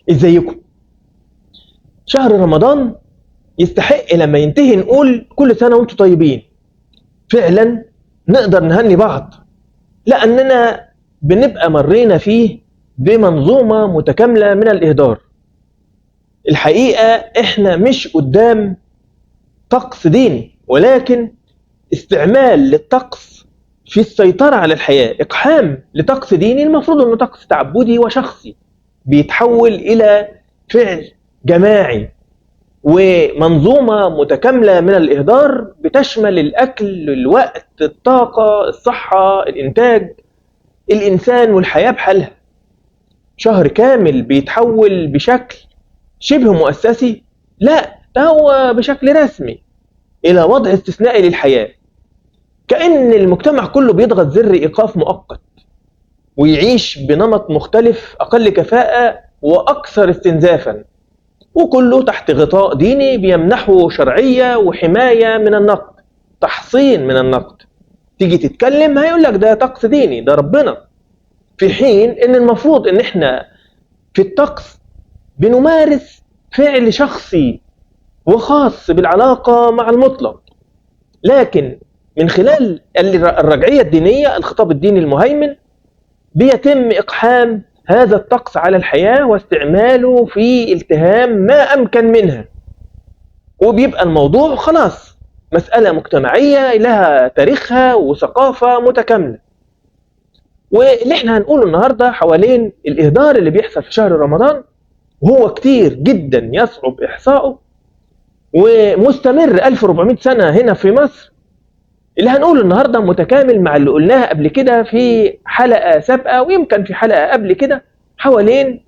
ازيكم؟ شهر رمضان يستحق لما ينتهي نقول كل سنة وانتم طيبين. فعلا نقدر نهني بعض، لأننا بنبقى مرينا فيه بمنظومة متكاملة من الإهدار. الحقيقة احنا مش قدام طقس ديني، ولكن استعمال للطقس في السيطرة على الحياة، إقحام لطقس ديني المفروض أنه طقس تعبدي وشخصي بيتحول إلى فعل جماعي ومنظومة متكاملة من الإهدار بتشمل الأكل، الوقت، الطاقة، الصحة، الإنتاج، الإنسان والحياة بحالها. شهر كامل بيتحول بشكل شبه مؤسسي، لا ده هو بشكل رسمي، إلى وضع استثنائي للحياة، كأن المجتمع كله بيضغط زر إيقاف مؤقت ويعيش بنمط مختلف، أقل كفاءة وأكثر استنزافا، وكله تحت غطاء ديني بيمنحه شرعية وحماية من النقد، تحصين من النقد. تيجي تتكلم هيقول لك ده طقس ديني، ده ربنا، في حين إن المفروض إن إحنا في الطقس بنمارس فعل شخصي وخاص بالعلاقة مع المطلق. لكن من خلال الرجعية الدينية، الخطاب الديني المهيمن، بيتم إقحام هذا الطقس على الحياة واستعماله في التهام ما أمكن منها، وبيبقى الموضوع خلاص مسألة مجتمعية لها تاريخها وثقافة متكاملة. واللي احنا هنقوله النهاردة حوالين الإهدار اللي بيحصل في شهر رمضان، وهو كتير جدا يصعب إحصائه ومستمر 1400 سنة هنا في مصر، اللي هنقوله النهاردة متكامل مع اللي قلناها قبل كده في حلقة سابقة ويمكن في حلقة قبل كده حوالين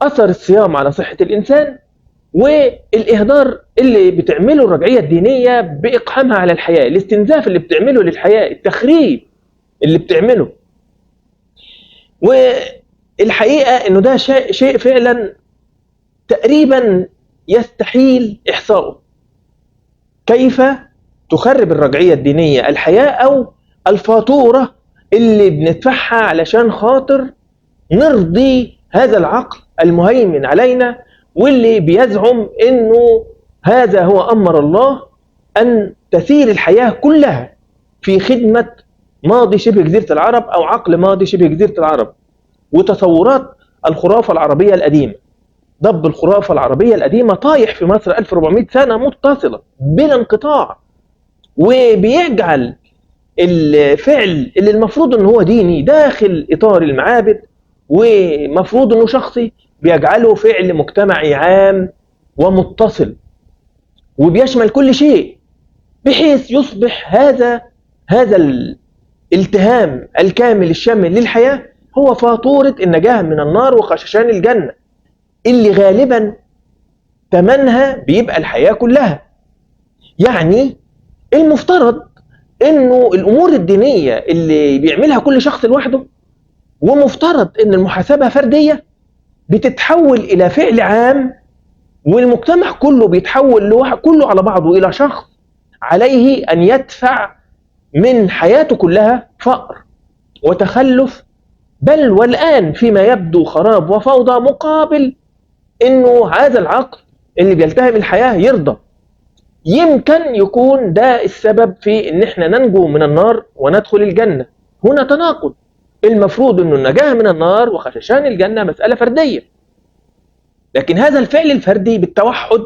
أثر الصيام على صحة الإنسان والإهدار اللي بتعمله الرجعية الدينية بإقحامها على الحياة، الاستنزاف اللي بتعمله للحياة، التخريب اللي بتعمله. والحقيقة إنه ده شيء فعلا تقريبا يستحيل إحصائه. كيف تخرب الرجعية الدينية الحياة أو الفاتورة اللي بندفعها علشان خاطر نرضي هذا العقل المهيمن علينا واللي بيزعم إنه هذا هو أمر الله أن تسير الحياة كلها في خدمة ماضي شبه جزيرة العرب أو عقل ماضي شبه جزيرة العرب وتصورات الخرافة العربية القديمة. ضب الخرافة العربية القديمة طايح في مصر 1400 سنة متصلة بلا انقطاع، وبيجعل الفعل اللي المفروض ان هو ديني داخل اطار المعابد ومفروض انه شخصي بيجعله فعل مجتمعي عام ومتصل وبيشمل كل شيء، بحيث يصبح هذا الالتهام الكامل الشامل للحياة هو فاتورة النجاة من النار وخششان الجنة، اللي غالبا تمنها بيبقى الحياة كلها. يعني المفترض انه الامور الدينية اللي بيعملها كل شخص لوحده، ومفترض ان المحاسبة فردية، بتتحول الى فعل عام، والمجتمع كله بيتحول كله على بعضه الى شخص عليه ان يدفع من حياته كلها فقر وتخلف، بل والآن فيما يبدو خراب وفوضى، مقابل انه هذا العقل اللي بيلتهم الحياة يرضى. يمكن يكون ده السبب في ان احنا ننجو من النار وندخل الجنة. هنا تناقض، المفروض انه النجاة من النار وخششان الجنة مسألة فردية، لكن هذا الفعل الفردي بالتوحد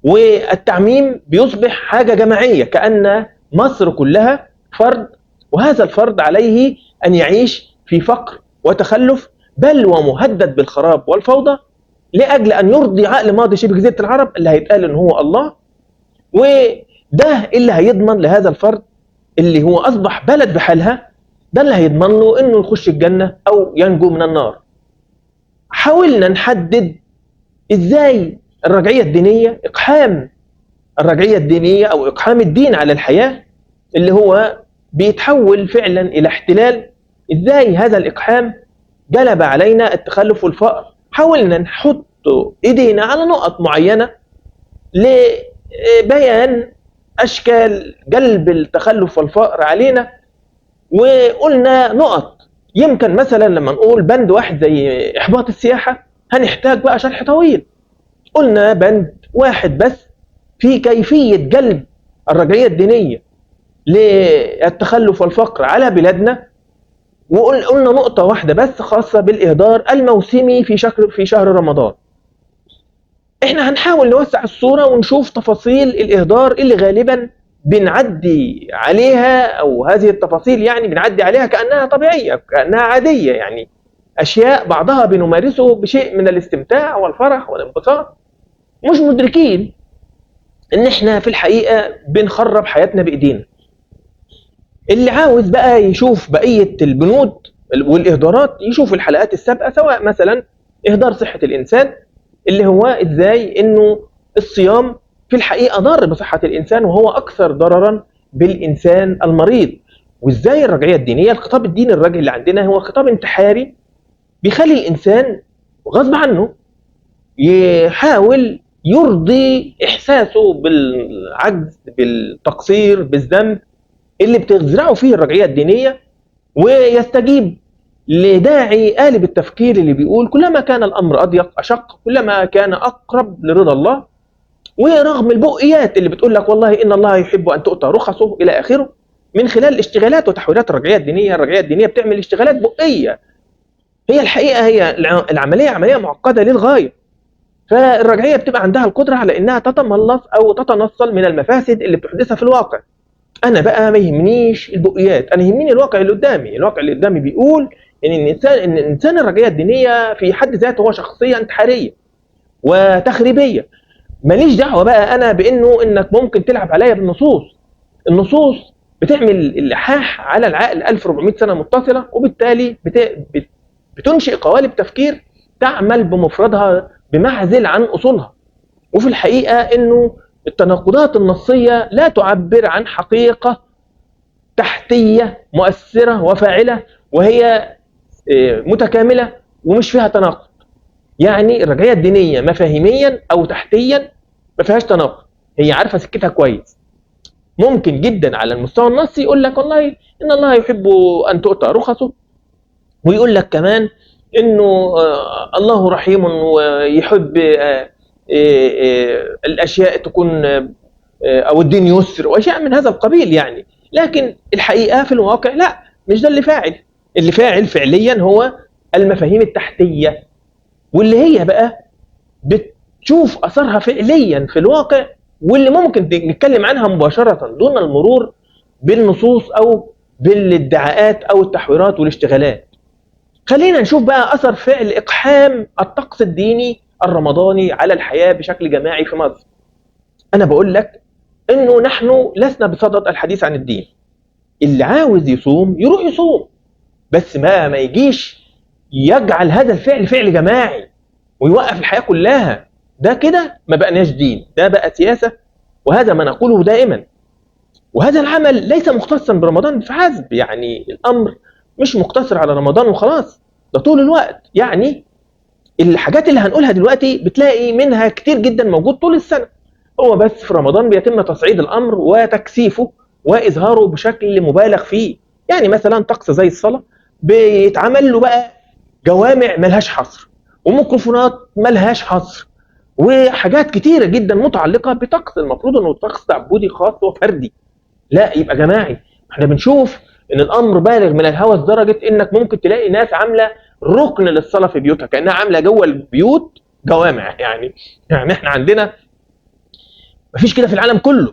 والتعميم بيصبح حاجة جماعية، كأن مصر كلها فرد، وهذا الفرد عليه أن يعيش في فقر وتخلف، بل ومهدد بالخراب والفوضى، لأجل أن يرضي عقل ماضي شبه جزيرة العرب اللي هيتقال إن هو الله. وده اللي هيضمن لهذا الفرد اللي هو أصبح بلد بحالها، ده اللي هيضمن له إنه يخش الجنة أو ينجو من النار. حاولنا نحدد إزاي الرجعية الدينية، إقحام الرجعية الدينية أو إقحام الدين على الحياة اللي هو بيتحول فعلا إلى احتلال، إزاي هذا الإقحام جلب علينا التخلف والفقر. حاولنا نحط إيدينا على نقط معينة لبيان أشكال جلب التخلف والفقر علينا، وقلنا نقط. يمكن مثلا لما نقول بند واحد زي إحباط السياحة، هنحتاج بقى شرح طويل. قلنا بند واحد بس في كيفية جلب الرجعية الدينية للتخلف والفقر على بلادنا، وقلنا نقطة واحدة بس خاصة بالإهدار الموسمي في شهر رمضان. احنا هنحاول نوسع الصورة ونشوف تفاصيل الإهدار اللي غالبا بنعدي عليها، أو هذه التفاصيل يعني بنعدي عليها كأنها طبيعية، كأنها عادية، يعني أشياء بعضها بنمارسه بشيء من الاستمتاع والفرح والانبساط، مش مدركين إن احنا في الحقيقة بنخرب حياتنا بإيدينا. اللي عاوز بقى يشوف بقية البنود والإهدارات يشوف الحلقات السابقة، سواء مثلا إهدار صحة الإنسان اللي هو إزاي إنه الصيام في الحقيقة ضار بصحة الإنسان وهو أكثر ضررا بالإنسان المريض، وإزاي الرجعية الدينية، الخطاب الديني الرجعي اللي عندنا هو خطاب انتحاري بيخلي الإنسان غصب عنه يحاول يرضي إحساسه بالعجز، بالتقصير، بالذنب اللي بتزرعه فيه الرجعية الدينية، ويستجيب لداعي قالب التفكير اللي بيقول كلما كان الأمر أضيق أشق كلما كان أقرب لرضا الله، ورغم البؤيات اللي بتقول لك والله إن الله يحب أن تؤتى رخصه إلى آخره، من خلال اشتغالات وتحويلات الرجعية الدينية. الرجعية الدينية بتعمل اشتغالات بؤية، هي الحقيقة هي العملية عملية معقدة للغاية. فالرجعية بتبقى عندها القدرة على إنها تتملص أو تتنصل من المفاسد اللي بتحدثها في الواقع. أنا بقى ما يهمنيش البؤيات، أنا يهمني الواقع اللي قدامي. الواقع اللي قدامي بيقول إن الإنسان الرجعية الدينية في حد ذاته هو شخصية انتحارية وتخريبية. ماليش دعوة بقى أنا بإنه إنك ممكن تلعب عليا بالنصوص. النصوص بتعمل الإلحاح على العقل 1400 سنة متصلة، وبالتالي بتنشئ قوالب تفكير تعمل بمفردها بمعزل عن أصولها. وفي الحقيقة إنه التناقضات النصية لا تعبر عن حقيقة تحتية مؤثرة وفاعلة، وهي متكاملة ومش فيها تناقض. يعني الرجعية الدينية مفاهيميا أو تحتيا ما فيهاش تناقض، هي عارفة سكتها كويس. ممكن جدا على المستوى النصي يقول لك والله إن الله يحب أن تؤتى رخصه، ويقول لك كمان إنه الله رحيم ويحب الأشياء تكون أو الدين يسر وأشياء من هذا القبيل يعني. لكن الحقيقة في الواقع لا، مش ده اللي فاعل. اللي فاعل فعليا هو المفاهيم التحتية، واللي هي بقى بتشوف أثرها فعليا في الواقع، واللي ممكن نتكلم عنها مباشرة دون المرور بالنصوص أو بالادعاءات أو التحويرات والاشتغالات. خلينا نشوف بقى أثر فعل إقحام الطقس الديني الرمضاني على الحياة بشكل جماعي في مصر. أنا بقول لك إنه نحن لسنا بصدد الحديث عن الدين. اللي عاوز يصوم يروح يصوم، بس ما يجيش يجعل هذا الفعل فعل جماعي ويوقف الحياة كلها. ده كده ما بقناش دين، ده بقى سياسة، وهذا ما نقوله دائما. وهذا العمل ليس مختصا برمضان فحسب، يعني الأمر مش مقتصر على رمضان وخلاص، ده طول الوقت. يعني الحاجات اللي هنقولها دلوقتي بتلاقي منها كتير جدا موجود طول السنة، هو بس في رمضان بيتم تصعيد الأمر وتكثيفه وإظهاره بشكل مبالغ فيه. يعني مثلا طقس زي الصلاة بيتعمل له بقى جوامع ملهاش حصر، وميكروفونات ملهاش حصر، وحاجات كتيرة جدا متعلقة بطقس المفروض انه طقس تعبدي خاص وفردي، لا يبقى جماعي. احنا بنشوف ان الامر بالغ من الهوس لدرجة انك ممكن تلاقي ناس عاملة ركن للصلاة في بيوتها، كأنها عاملة جوه البيوت جوامع. يعني احنا عندنا مفيش كده في العالم كله،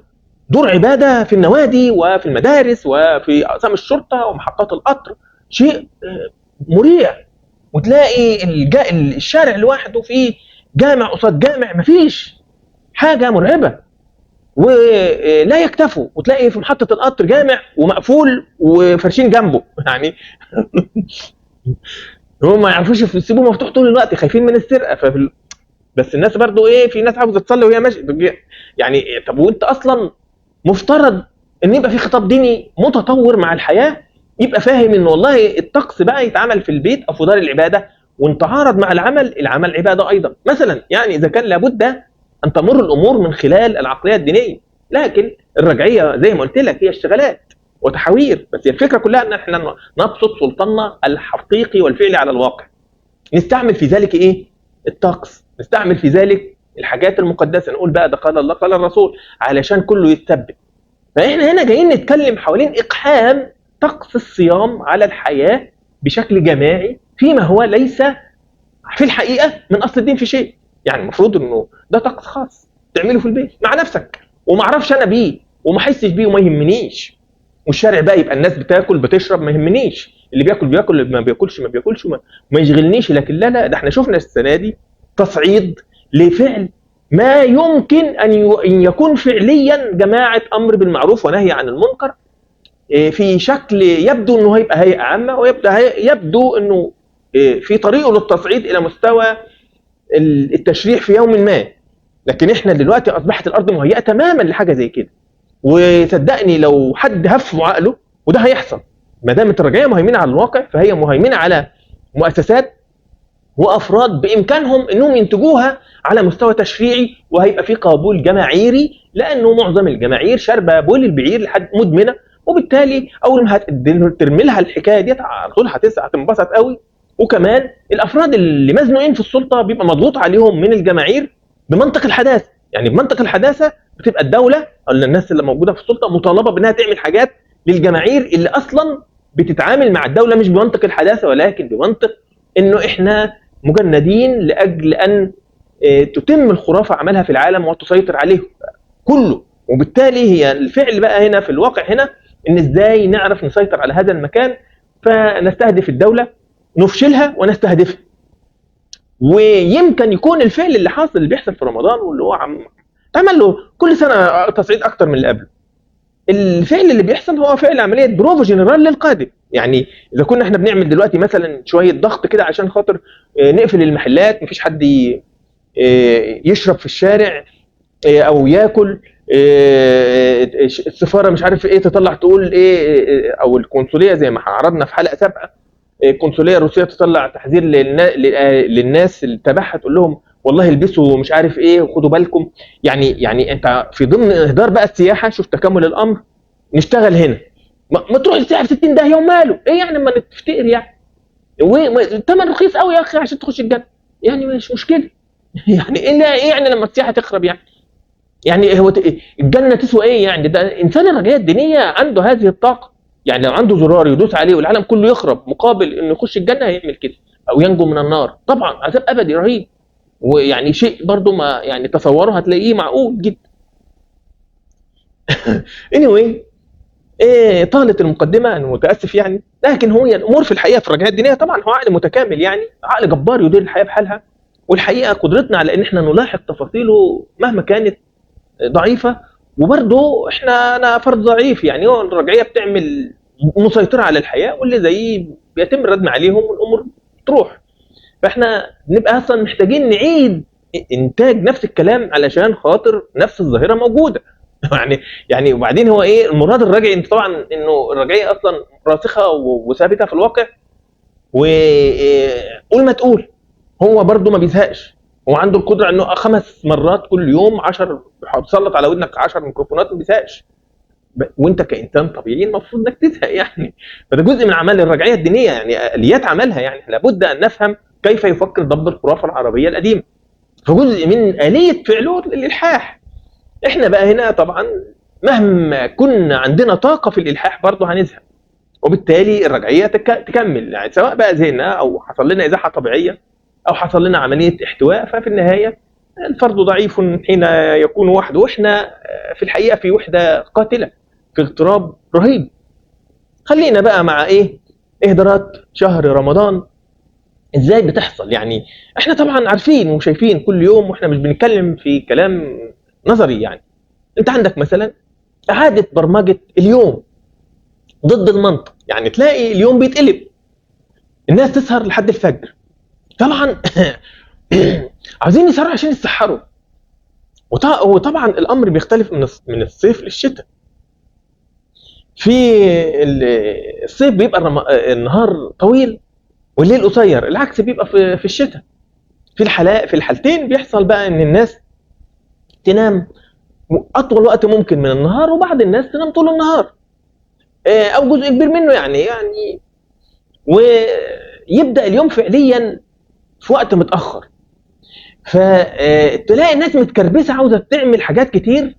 دور عبادة في النوادي وفي المدارس وفي أقسام الشرطة ومحطات القطر، شيء مريع. وتلاقي الشارع لوحده فيه جامع قصاد جامع، مفيش حاجة مرعبة. ولا يكتفوا، وتلاقي في محطة القطر جامع ومقفول وفرشين جنبه، يعني هم ما يعرفوش يسيبوه مفتوح طول الوقت، خايفين من السرقة. بس الناس برضو ايه، في ناس عاوزة تصلي وهي ماشية يعني. طب وانت اصلا مفترض ان يبقى في خطاب ديني متطور مع الحياة، يبقى فاهم ان والله الطقس بقى يتعمل في البيت او في دار العبادة، وان تعارض مع العمل، العمل عبادة ايضا مثلا. يعني اذا كان لابد ان تمر الامور من خلال العقلية الدينية. لكن الرجعية زي ما قلت لك هي اشتغالات وتحاوير، بس الفكرة كلها ان احنا نبسط سلطاننا الحقيقي والفعلي على الواقع. نستعمل في ذلك ايه؟ الطقس، نستعمل في ذلك الحاجات المقدسة، نقول بقى ده قال الله قال الرسول علشان كله يتثبت. فاحنا هنا جايين نتكلم حوالين اقحام طقس الصيام على الحياة بشكل جماعي فيما هو ليس في الحقيقة من اصل الدين في شيء. يعني المفروض انه ده طقس خاص تعمله في البيت مع نفسك، وما اعرفش انا بيه وما احسش بيه وما يهمنيش. والشارع بقى يبقى الناس بتاكل بتشرب ما يهمنيش، اللي بياكل بياكل، اللي ما بياكلش ما بياكلش، وما يشغلنيش. لكن لا لا، ده احنا شفنا السنة دي تصعيد لفعل ما يمكن ان يكون فعليا جماعة امر بالمعروف ونهي عن المنكر في شكل يبدو انه هيبقى هيئة عامة، ويبدو انه في طريقه للتصعيد الى مستوى التشريع في يوم ما. لكن احنا دلوقتي اصبحت الارض مهيئة تماما لحاجة زي كده. وصدقني لو حد هف عقله، وده هيحصل ما دامت الرجعية مهيمنة على الواقع، فهي مهيمنة على مؤسسات وافراد بامكانهم انهم ينتجوها على مستوى تشريعي، وهيبقى في قبول جماهيري، لانه معظم الجماهير شاربه بول البعير لحد مدمنه، وبالتالي اول ما هترمي لها الحكاية ديت على طول هتنبسط قوي. وكمان الافراد اللي مزنوقين في السلطة بيبقى مضغوط عليهم من الجماهير بمنطق الحداثة. يعني بمنطق الحداثة بتبقى الدولة او الناس اللي موجودة في السلطة مطالبه بانها تعمل حاجات للجماهير اللي اصلا بتتعامل مع الدولة مش بمنطق الحداثة، ولكن بمنطق انه احنا مجندين لاجل ان تتم الخرافة عملها في العالم وتسيطر عليه كله. وبالتالي هي الفعل بقى هنا في الواقع هنا ان ازاي نعرف نسيطر على هذا المكان، فنستهدف الدولة، نفشلها ونستهدفها. ويمكن يكون الفعل اللي حاصل اللي بيحصل في رمضان واللي هو عمل له كل سنة تصعيد اكتر من اللي قبله، الفعل اللي بيحصل هو فعل عملية بروفا جنرال للقادم. يعني اذا كنا احنا بنعمل دلوقتي مثلا شوية ضغط كده عشان خاطر نقفل المحلات، مفيش حد يشرب في الشارع او ياكل، السفارة مش عارف ايه تطلع تقول ايه، او القنصليه زي ما عرضنا في حلقة سابقه، القنصليه الروسية تطلع تحذير للناس اللي تبعها تقول لهم والله البسوا مش عارف ايه وخدوا بالكم. يعني انت في ضمن اهدار بقى السياحة، شوف تكامل الامر، نشتغل هنا، ما تروح السياحة في 60 داهية وماله ايه يعني، ما نفتقر يعني، والثمن رخيص قوي يا اخي عشان تخش الجنة، يعني مش مشكلة. يعني ايه يعني لما السياحة تخرب يعني هو الجنة تسوى ايه يعني؟ ده انسان الرجعية الدينية عنده هذه الطاقة، يعني لو عنده زرار يدوس عليه والعالم كله يخرب مقابل انه يخش الجنة هيعمل كده او ينجو من النار، طبعا عذاب ابدي رهيب، ويعني شيء برضو ما يعني تصوره هتلاقيه معقول جدا. anyway إيه طالت المقدمة، انا متاسف يعني، لكن هو الامور في الحقيقة في الرجعية الدينية طبعا هو عقل متكامل، يعني عقل جبار يدير الحياة بحالها، والحقيقة قدرتنا على ان احنا نلاحق تفاصيله مهما كانت ضعيفة، وبرضه احنا انا فرد ضعيف، يعني هو الرجعية بتعمل مسيطرة على الحياة واللي زيه بيتم الردم عليهم والامور تروح. فاحنا بنبقى اصلا محتاجين نعيد انتاج نفس الكلام علشان خاطر نفس الظاهرة موجودة. يعني وبعدين هو ايه المراد الرجعي؟ انت طبعا انه الرجعية اصلا راسخة وثابتة في الواقع، وقول ما تقول هو برضه ما بيزهقش، هو عنده القدرة انه 5 مرات كل يوم 10 تسلط على ودنك 10 ميكروفونات ما بيزهقش، وانت كانسان طبيعي المفروض انك تزهق يعني. فده جزء من اعمال الرجعية الدينية، يعني اليات عملها، يعني لابد ان نفهم كيف يفكر ضب الخرافة العربية القديمة، فجزء من اليه فعله الالحاح. احنا بقى هنا طبعا مهما كنا عندنا طاقة في الالحاح برضه هنزهق، وبالتالي الرجعية تكمل، يعني سواء بقى زهقنا او حصل لنا ازاحه طبيعية او حصل لنا عملية احتواء، ففي النهاية الفرد ضعيف حين يكون وحده، واحنا في الحقيقة في وحده قاتله، في اغتراب رهيب. خلينا بقى مع ايه اهدارات شهر رمضان ازاي بتحصل. يعني احنا طبعا عارفين وشايفين كل يوم، واحنا مش بنتكلم في كلام نظري. يعني انت عندك مثلا اعاده برمجة اليوم ضد المنطق، يعني تلاقي اليوم بيتقلب، الناس تسهر لحد الفجر طبعا عاوزين يسهروا عشان يتسحروا، وطبعا الامر بيختلف من الصيف للشتاء. في الصيف بيبقى النهار طويل والليل قصير، العكس بيبقى في الشتاء. في الحالتين بيحصل بقى ان الناس تنام اطول وقت ممكن من النهار، وبعض الناس تنام طول النهار او جزء كبير منه يعني ويبدا اليوم فعليا في وقت متاخر. فتلاقي الناس متكربسه عاوزه تعمل حاجات كتير،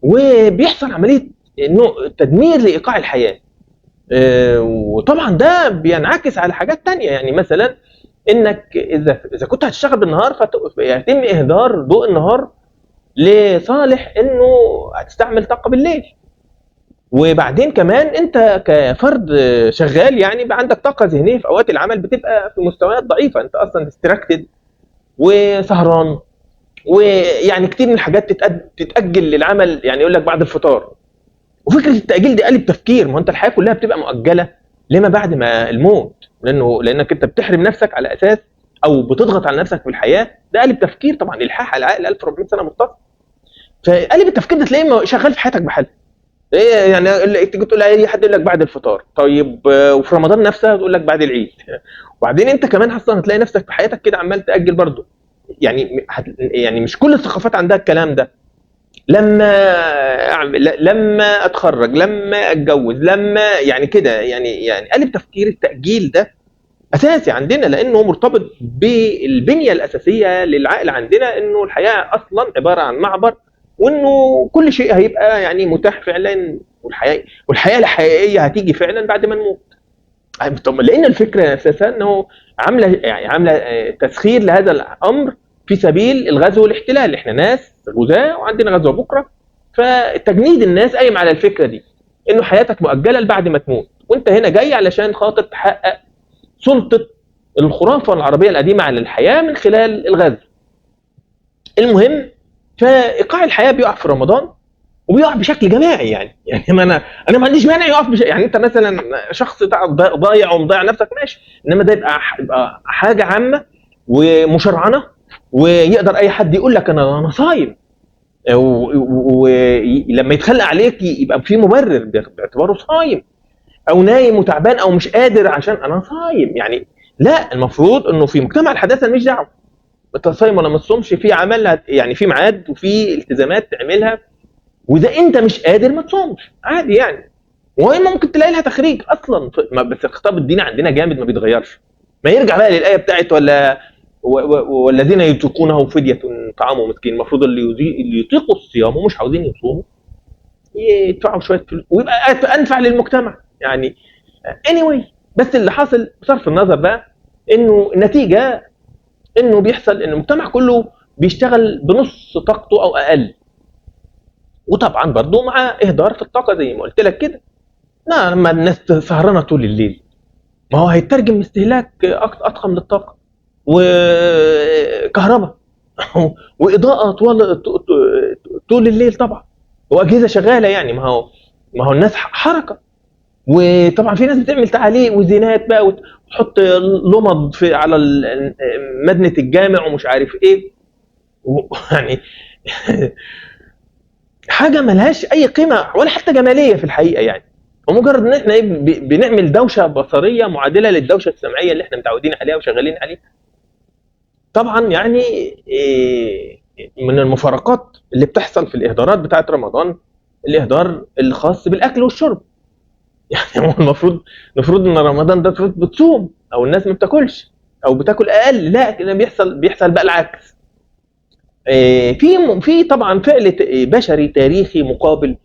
وبيحصل عملية انه تدمير لايقاع الحياة. وطبعا ده بينعكس على حاجات تانية، يعني مثلا انك اذا كنت هتشتغل بالنهار فيتم اهدار ضوء النهار لصالح انه هتستعمل طاقة بالليل. وبعدين كمان انت كفرد شغال يعني بقى عندك طاقة ذهنية في اوقات العمل بتبقى في مستويات ضعيفة، انت اصلا distracted وسهران، ويعني كتير من الحاجات تتاجل للعمل، يعني يقول لك بعد الفطار. وفكره التاجيل دي قالب تفكير، ما هو انت الحياة كلها بتبقى مؤجلة لما بعد ما الموت، لانك انت بتحرم نفسك على اساس او بتضغط على نفسك في الحياة. ده قالب تفكير طبعا، الحاح على العقل 1400 سنة مختص. فقالب التفكير ده تلاقيه شغال في حياتك بحالها. ايه يعني تيجي تقول اي حد يقول لك بعد الفطار، طيب وفي رمضان نفسها تقول لك بعد العيد. وبعدين انت كمان اصلا هتلاقي نفسك في حياتك كده عمال تاجل برضه، يعني مش كل الثقافات عندها الكلام ده. لما اتخرج، لما اتجوز، لما يعني كده، يعني قالب تفكير التاجيل ده اساسي عندنا، لانه مرتبط بالبنيه الاساسية للعقل عندنا، انه الحياة اصلا عبارة عن معبر، وانه كل شيء هيبقى يعني متاح فعلا، والحياة الحقيقية هتيجي فعلا بعد ما نموت. طب لان الفكرة اساسا انه عامله تسخير لهذا الامر في سبيل الغزو والاحتلال. احنا ناس غزاة وعندنا غزوة بكره، فتجنيد الناس قايم على الفكرة دي، انه حياتك مؤجلة لبعد ما تموت، وانت هنا جاي علشان خاطر تحقق سلطة الخرافة العربية القديمة على الحياة من خلال الغزو. المهم فايقاع الحياة بيقع في رمضان، وبيقع بشكل جماعي. يعني ما انا ما عنديش مانع يقف بشكل، يعني انت مثلا شخص ضايع ومضيع نفسك ماشي، انما ده يبقى حاجة عامة ومشرعنه، ويقدر اي حد يقول لك انا صايم، ولما يتخلق عليك يبقى في مبرر باعتباره صايم، او نايم وتعبان او مش قادر عشان انا صايم. يعني لا، المفروض انه في مجتمع الحداثة مش دعوه انت صايم ولا ما تصومش، في عمل يعني في ميعاد وفي التزامات تعملها، واذا انت مش قادر ما تصومش عادي يعني، وهي ممكن تلاقي لها تخريج اصلا. بس الخطاب الديني عندنا جامد ما بيتغيرش. ما يرجع بقى للايه بتاعت ولا والذين يطيقونه فدية طعام مسكين. المفروض اللي يطيقوا الصيام ومش عاوزين يصوموا يدفعوا شوية فلوس ويبقى انفع للمجتمع يعني. anyway، بس اللي حاصل بصرف النظر بقى انه النتيجة انه بيحصل ان المجتمع كله بيشتغل بنص طاقته او اقل، وطبعا برضو مع اهدار في الطاقة زي ما قلت لك كده. لا، لما الناس سهرانة طول الليل ما هو هيترجم استهلاك اضخم للطاقة وكهرباء واضاءة طول الليل طبعا، واجهزة شغالة يعني. ما هو الناس حركة، وطبعا في ناس بتعمل تعاليق وزينات بقى وتحط لمض في على مدنه الجامع ومش عارف ايه، يعني حاجة ملهاش اي قيمة ولا حتى جمالية في الحقيقة يعني. ومجرد ان احنا بنعمل دوشه بصريه معادلة للدوشه السمعية اللي احنا متعودين عليها وشغالين عليها. طبعا يعني من المفارقات اللي بتحصل في الاهدارات بتاعه رمضان الاهدار الخاص بالاكل والشرب. يعني هو المفروض ان رمضان ده المفروض بتصوم او الناس ما بتاكلش او بتاكل اقل، لا كده بيحصل بقى العكس. في طبعا فعل بشري تاريخي مقابل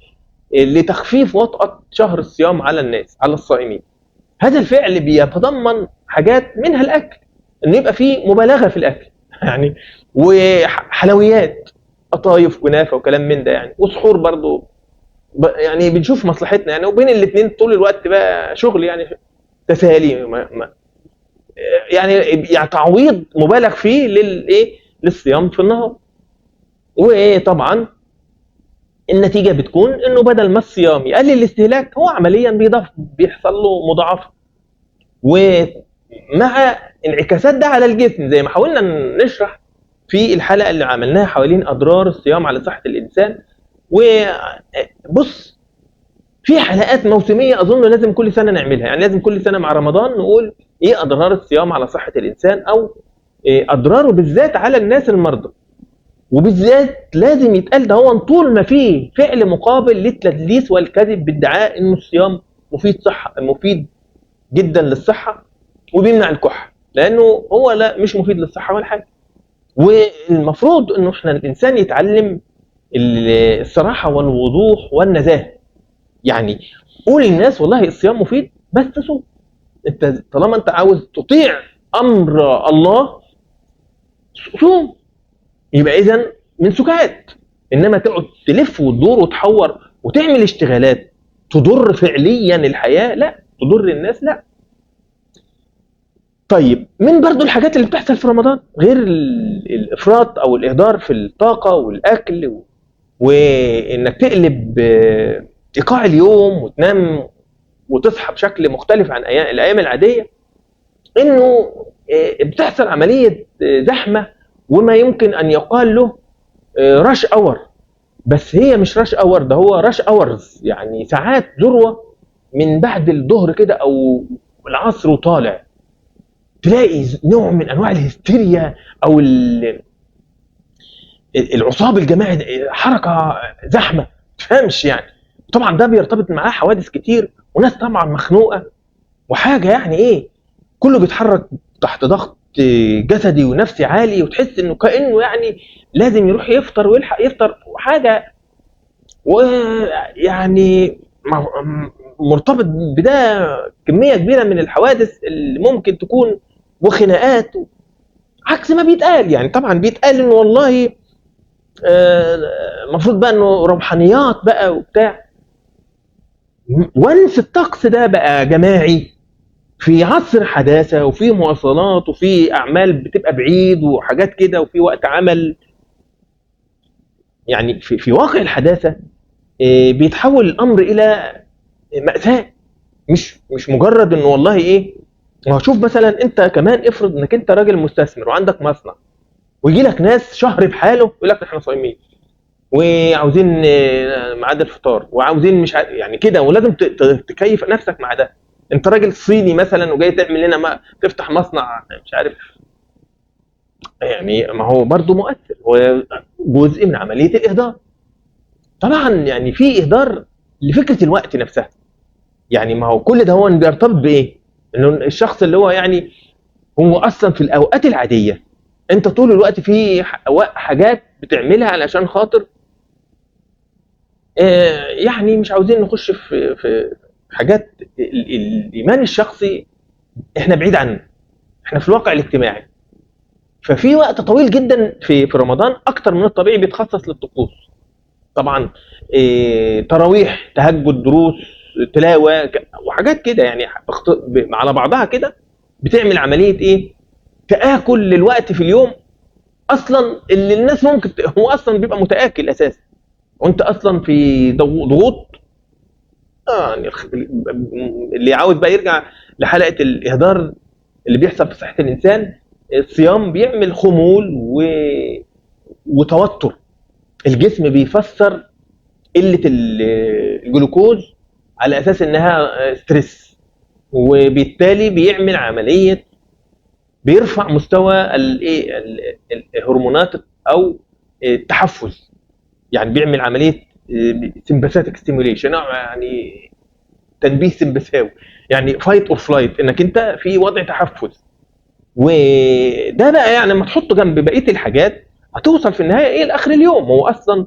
لتخفيف وطأة شهر الصيام على الناس، على الصائمين. هذا الفعل بيتضمن حاجات منها الاكل، ان يبقى فيه مبالغه في الاكل يعني، وحلويات، قطايف، كنافه وكلام من ده يعني، وسحور برضو يعني بنشوف مصلحتنا يعني، وبين الاثنين طول الوقت بقى شغل يعني تسالي يعني تعويض مبالغ فيه للايه، للصيام في النهار. وطبعا النتيجة بتكون انه بدل ما الصيام يقلل الاستهلاك، هو عمليا بيضاف، بيحصل له مضاعفه، ومع انعكاسات ده على الجسم زي ما حاولنا نشرح في الحلقة اللي عملناها حوالين اضرار الصيام على صحة الانسان. وبص، في حلقات موسميه اظن لازم كل سنة نعملها، يعني لازم كل سنة مع رمضان نقول ايه اضرار الصيام على صحة الانسان، او إيه اضراره بالذات على الناس المرضى. وبالذات لازم يتقال ده هو طول ما فيه فعل مقابل للتدليس والكذب بادعاء انه الصيام مفيد صحة، مفيد جدا للصحة وبيمنع الكحه، لانه هو لا مش مفيد للصحة ولا حاجة. والمفروض انه احنا الانسان يتعلم الصراحة والوضوح والنزاهة. يعني قول للناس والله الصيام مفيد بس صوم. انت طالما انت عاوز تطيع امر الله صوم، يبقى اذا من سكات. انما تقعد تلف وتدور وتحور وتعمل اشتغالات تضر فعليا الحياة، لا تضر الناس، لا. طيب من برضو الحاجات اللي بتحصل في رمضان غير الافراط او الاهدار في الطاقة والاكل وانك تقلب ايقاع اليوم وتنام وتصحى بشكل مختلف عن الايام العادية، انه بتحصل عملية زحمة وما يمكن ان يقال له rush hour، بس هي مش rush hour، ده هو rush hours، يعني ساعات ذروة من بعد الظهر كده او العصر وطالع، تلاقي نوع من انواع الهستيريا او العصاب الجماعي، حركة زحمة تفهمش يعني. طبعا ده بيرتبط معاه حوادث كتير وناس طبعا مخنوقه وحاجه يعني ايه، كله بيتحرك تحت ضغط جسدي ونفسي عالي، وتحس انه كانه يعني لازم يروح يفطر ويلحق يفطر وحاجه، ويعني مرتبط بده كمية كبيرة من الحوادث اللي ممكن تكون وخناقات، عكس ما بيتقال. يعني طبعا بيتقال انه والله المفروض بقى انه روحانيات بقى وبتاع. وانس الطقس ده بقى جماعي في عصر حداثة وفي مواصلات وفي اعمال بتبقى بعيد وحاجات كده وفي وقت عمل، يعني في واقع الحداثة بيتحول الامر الى مأساة، مش مجرد انه والله ايه. ما هو شوف مثلا انت كمان افرض انك انت راجل مستثمر وعندك مصنع، ويجي لك ناس شهر بحاله يقول لك احنا صايمين وعاوزين ميعاد الفطار وعاوزين مش يعني كده، ولازم تكيف نفسك مع ده. انت راجل صيني مثلا وجاي تعمل لنا ما تفتح مصنع مش عارف، يعني ما هو برضه مؤثر، هو جزء من عملية الاهدار. طبعا يعني في اهدار لفكرة الوقت نفسها، يعني ما هو كل ده هو بيرتبط بايه؟ انه الشخص اللي هو يعني هو اصلا في الاوقات العادية انت طول الوقت في حاجات بتعملها علشان خاطر يعني مش عاوزين نخش في حاجات الايمان الشخصي احنا بعيد عنه، احنا في الواقع الاجتماعي. ففي وقت طويل جدا في رمضان اكتر من الطبيعي بيتخصص للطقوس، طبعا تراويح، تهجد، دروس، تلاوة وحاجات كده، يعني على بعضها كده بتعمل عملية ايه؟ تآكل للوقت في اليوم اصلا اللي الناس ممكن هو اصلا بيبقى متآكل اساسا، وانت اصلا في ضغوط. يعني اللي عاوز بقى يرجع لحلقة الاهدار اللي بيحصل في صحة الانسان، الصيام بيعمل خمول وتوتر، الجسم بيفسر قلة الجلوكوز على اساس انها stress، وبالتالي بيعمل عملية بيرفع مستوى الايه الهرمونات او التحفز، يعني بيعمل عملية sympathetic stimulation، يعني تنبيه سمبثاوي، يعني fight or flight، انك انت في وضع تحفز. وده بقى يعني لما تحطه جنب بقية الحاجات هتوصل في النهاية ايه لاخر اليوم. هو اصلا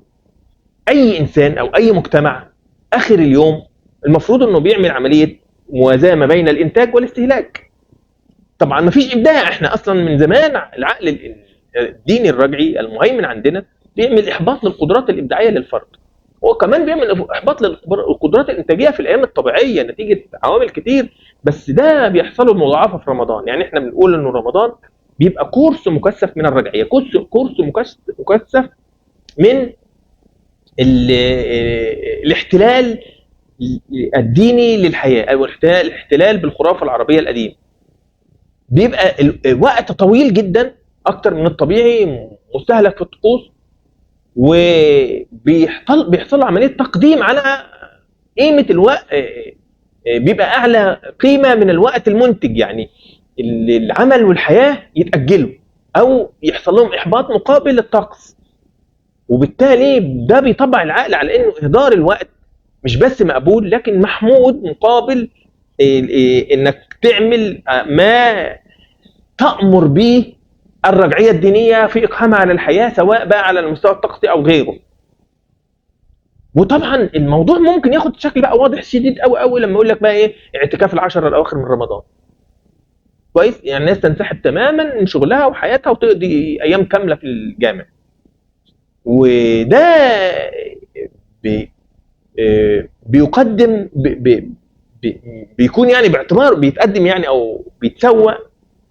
اي انسان او اي مجتمع اخر اليوم المفروض انه بيعمل عملية موازاه ما بين الانتاج والاستهلاك. طبعا ما فيش ابداع، احنا اصلا من زمان العقل الديني الرجعي المهيمن عندنا بيعمل احباط للقدرات الابداعية للفرد، وكمان بيعمل احباط للقدرات الانتاجية في الايام الطبيعية نتيجة عوامل كتير، بس ده بيحصل له مضاعفه في رمضان. يعني احنا بنقول انه رمضان بيبقى كورس مكثف من الرجعية، كورس مكثف من الاحتلال الديني للحياة، او الاحتلال بالخرافه العربية القديمة. بيبقى وقت طويل جدا اكتر من الطبيعي مستهلك في الطقوس، وبيحصل عملية تقديم على قيمة الوقت، بيبقى اعلى قيمة من الوقت المنتج، يعني العمل والحياة يتاجلوا او يحصل لهم احباط مقابل الطقس، وبالتالي ده بيطبع العقل على انه اهدار الوقت مش بس مقبول لكن محمود مقابل انك تعمل ما تأمر به الرجعية الدينية في اقحامها على الحياة، سواء بقى على المستوى الطقسي او غيره. وطبعا الموضوع ممكن ياخد شكل بقى واضح شديد قوي قوي لما يقول لك بقى ايه اعتكاف العشر الاواخر من رمضان. كويس، يعني الناس تنسحب تماما من شغلها وحياتها وتقضي ايام كاملة في الجامع. وده بيقدم بيكون يعني باعتبار بيتقدم يعني او بيتسوق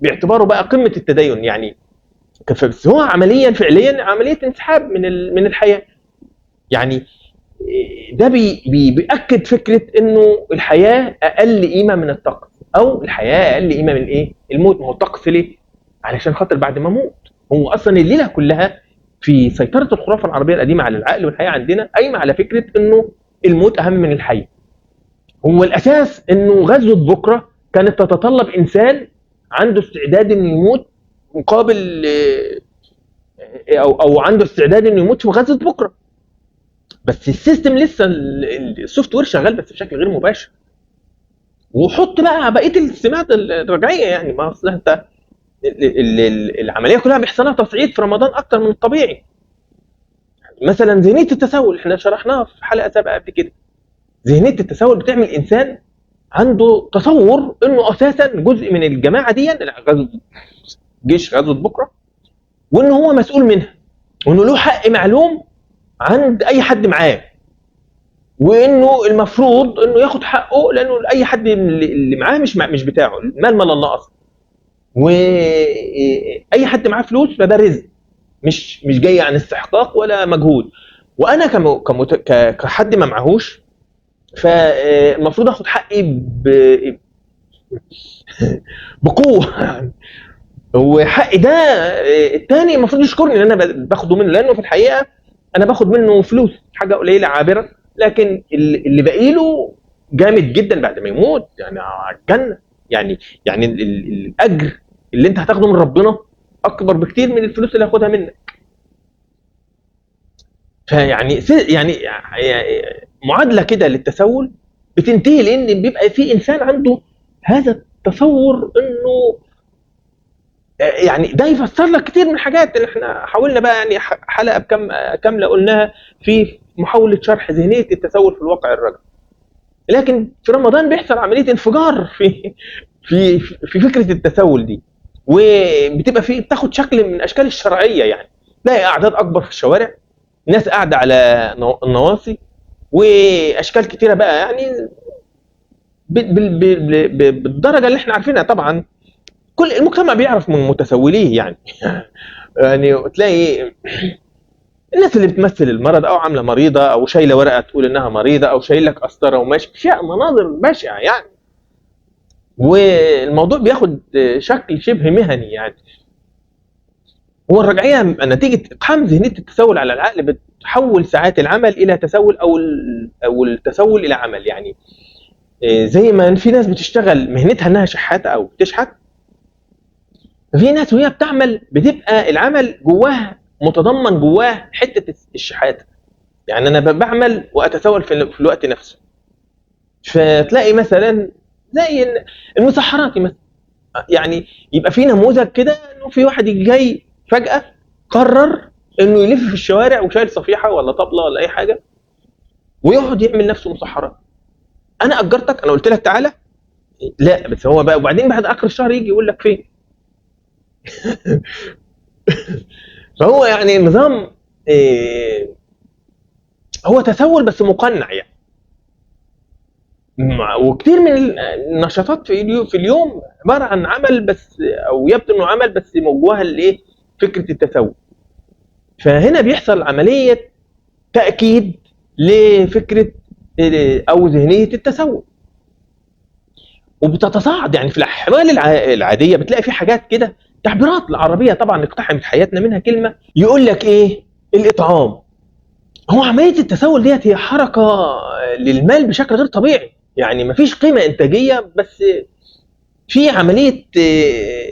باعتباره بقى قمة التدين يعني، بس هو عمليا فعليا عملية انسحاب من الحياة. يعني ده بيأكد فكرة انه الحياة اقل قيمة من الطقس، او الحياة اقل قيمة من ايه؟ الموت. ما هو الطقس ليه؟ علشان خاطر بعد ما اموت. هو اصلا الليلة كلها في سيطرة الخرافة العربية القديمة على العقل والحياة عندنا قايمة على فكرة انه الموت اهم من الحي. هو الاساس انه غزوة بكره كانت تتطلب انسان عنده استعداد انه يموت مقابل او عنده استعداد انه يموت في غزوة بكره. بس ال system لسه ال software شغال بس بشكل غير مباشر. وحط بقى بقية السمات الرجعية، يعني ما اصل انت العملية كلها بيحصل لها تصعيد في رمضان اكتر من الطبيعي. مثلا ذهنية التسول احنا شرحناها في حلقة سابقه قبل كده. ذهنية التسول بتعمل انسان عنده تصور انه اساسا جزء من الجماعة دي، جيش غزوة بكره، وانه هو مسؤول منها، وانه له حق معلوم عند اي حد معاه، وانه المفروض انه ياخد حقه لانه اي حد اللي معاه مش بتاعه، المال مال الله اصلا، واي حد معاه فلوس فده رزق مش جاي عن استحقاق ولا مجهود. وانا كحد ما معهوش فالمفروض اخد حقي بقوة يعني. وحقي ده الثاني المفروض يشكرني ان انا باخده منه، لانه في الحقيقة انا باخد منه فلوس حاجة قليله عابرة، لكن اللي باقي له جامد جدا بعد ما يموت يعني على الجنة. يعني الاجر اللي انت هتاخده من ربنا اكبر بكتير من الفلوس اللي هاخدها منك. فيعني يعني معادلة كده للتسول بتنتهي لان بيبقى في انسان عنده هذا التصور انه يعني ده يفسر لك كتير من الحاجات اللي احنا حاولنا بقى يعني حلقة بكم كاملة قلناها في محاولة شرح ذهنية التسول في الواقع الرجعي. لكن في رمضان بيحصل عملية انفجار في في في فكرة التسول دي، وبتبقى في بتاخد شكل من اشكال الشرعية. يعني تلاقي اعداد اكبر في الشوارع، ناس قاعدة على النواصي، واشكال كتيرة بقى يعني بالدرجة اللي احنا عارفينها. طبعا كل المجتمع بيعرف من متسوليه يعني يعني تلاقي الناس اللي بتمثل المرض او عامله مريضه او شايله ورقة تقول انها مريضه او شايل لك قسطره وماشي، اشياء مناظر بشعة يعني. والموضوع بياخد شكل شبه مهني يعني. هو الرجعية نتيجة اقحام ذهنية التسول على العقل بتحول ساعات العمل الى تسول او التسول الى عمل. يعني زي ما في ناس بتشتغل مهنتها انها شحاته او بتشحت، في ناس وهي بتعمل بتبقى العمل جواه متضمن جواه حتة الشحاته. يعني انا بعمل واتسول في الوقت نفسه. فتلاقي مثلا زي المسحراتي مثلا، يعني يبقى في نموذج كده انه في واحد جاي فجاة قرر انه يلف في الشوارع وشايل صفيحه ولا طبله ولا اي حاجة ويقعد يعمل نفسه مسحرات. انا اجرتك، انا قلت لك تعالى، لا بس هو بقى وبعدين بعد اخر الشهر يجي يقول لك فين. فهو يعني نظام إيه، هو تسول بس مقنع يعني. وكتير من النشاطات في اليوم عبارة عن عمل بس، او يبدو انه عمل بس جواها الايه، فكرة التسول. فهنا بيحصل عملية تاكيد لفكرة او ذهنية التسول، وبتتصاعد يعني في الاحوال العادية. بتلاقي في حاجات كده تعبيرات العربية طبعا اقتحمت حياتنا، منها كلمة يقول لك ايه، الاطعام. هو عملية التسول ديت هي حركة للمال بشكل غير طبيعي، يعني مفيش قيمة انتاجية، بس في عملية،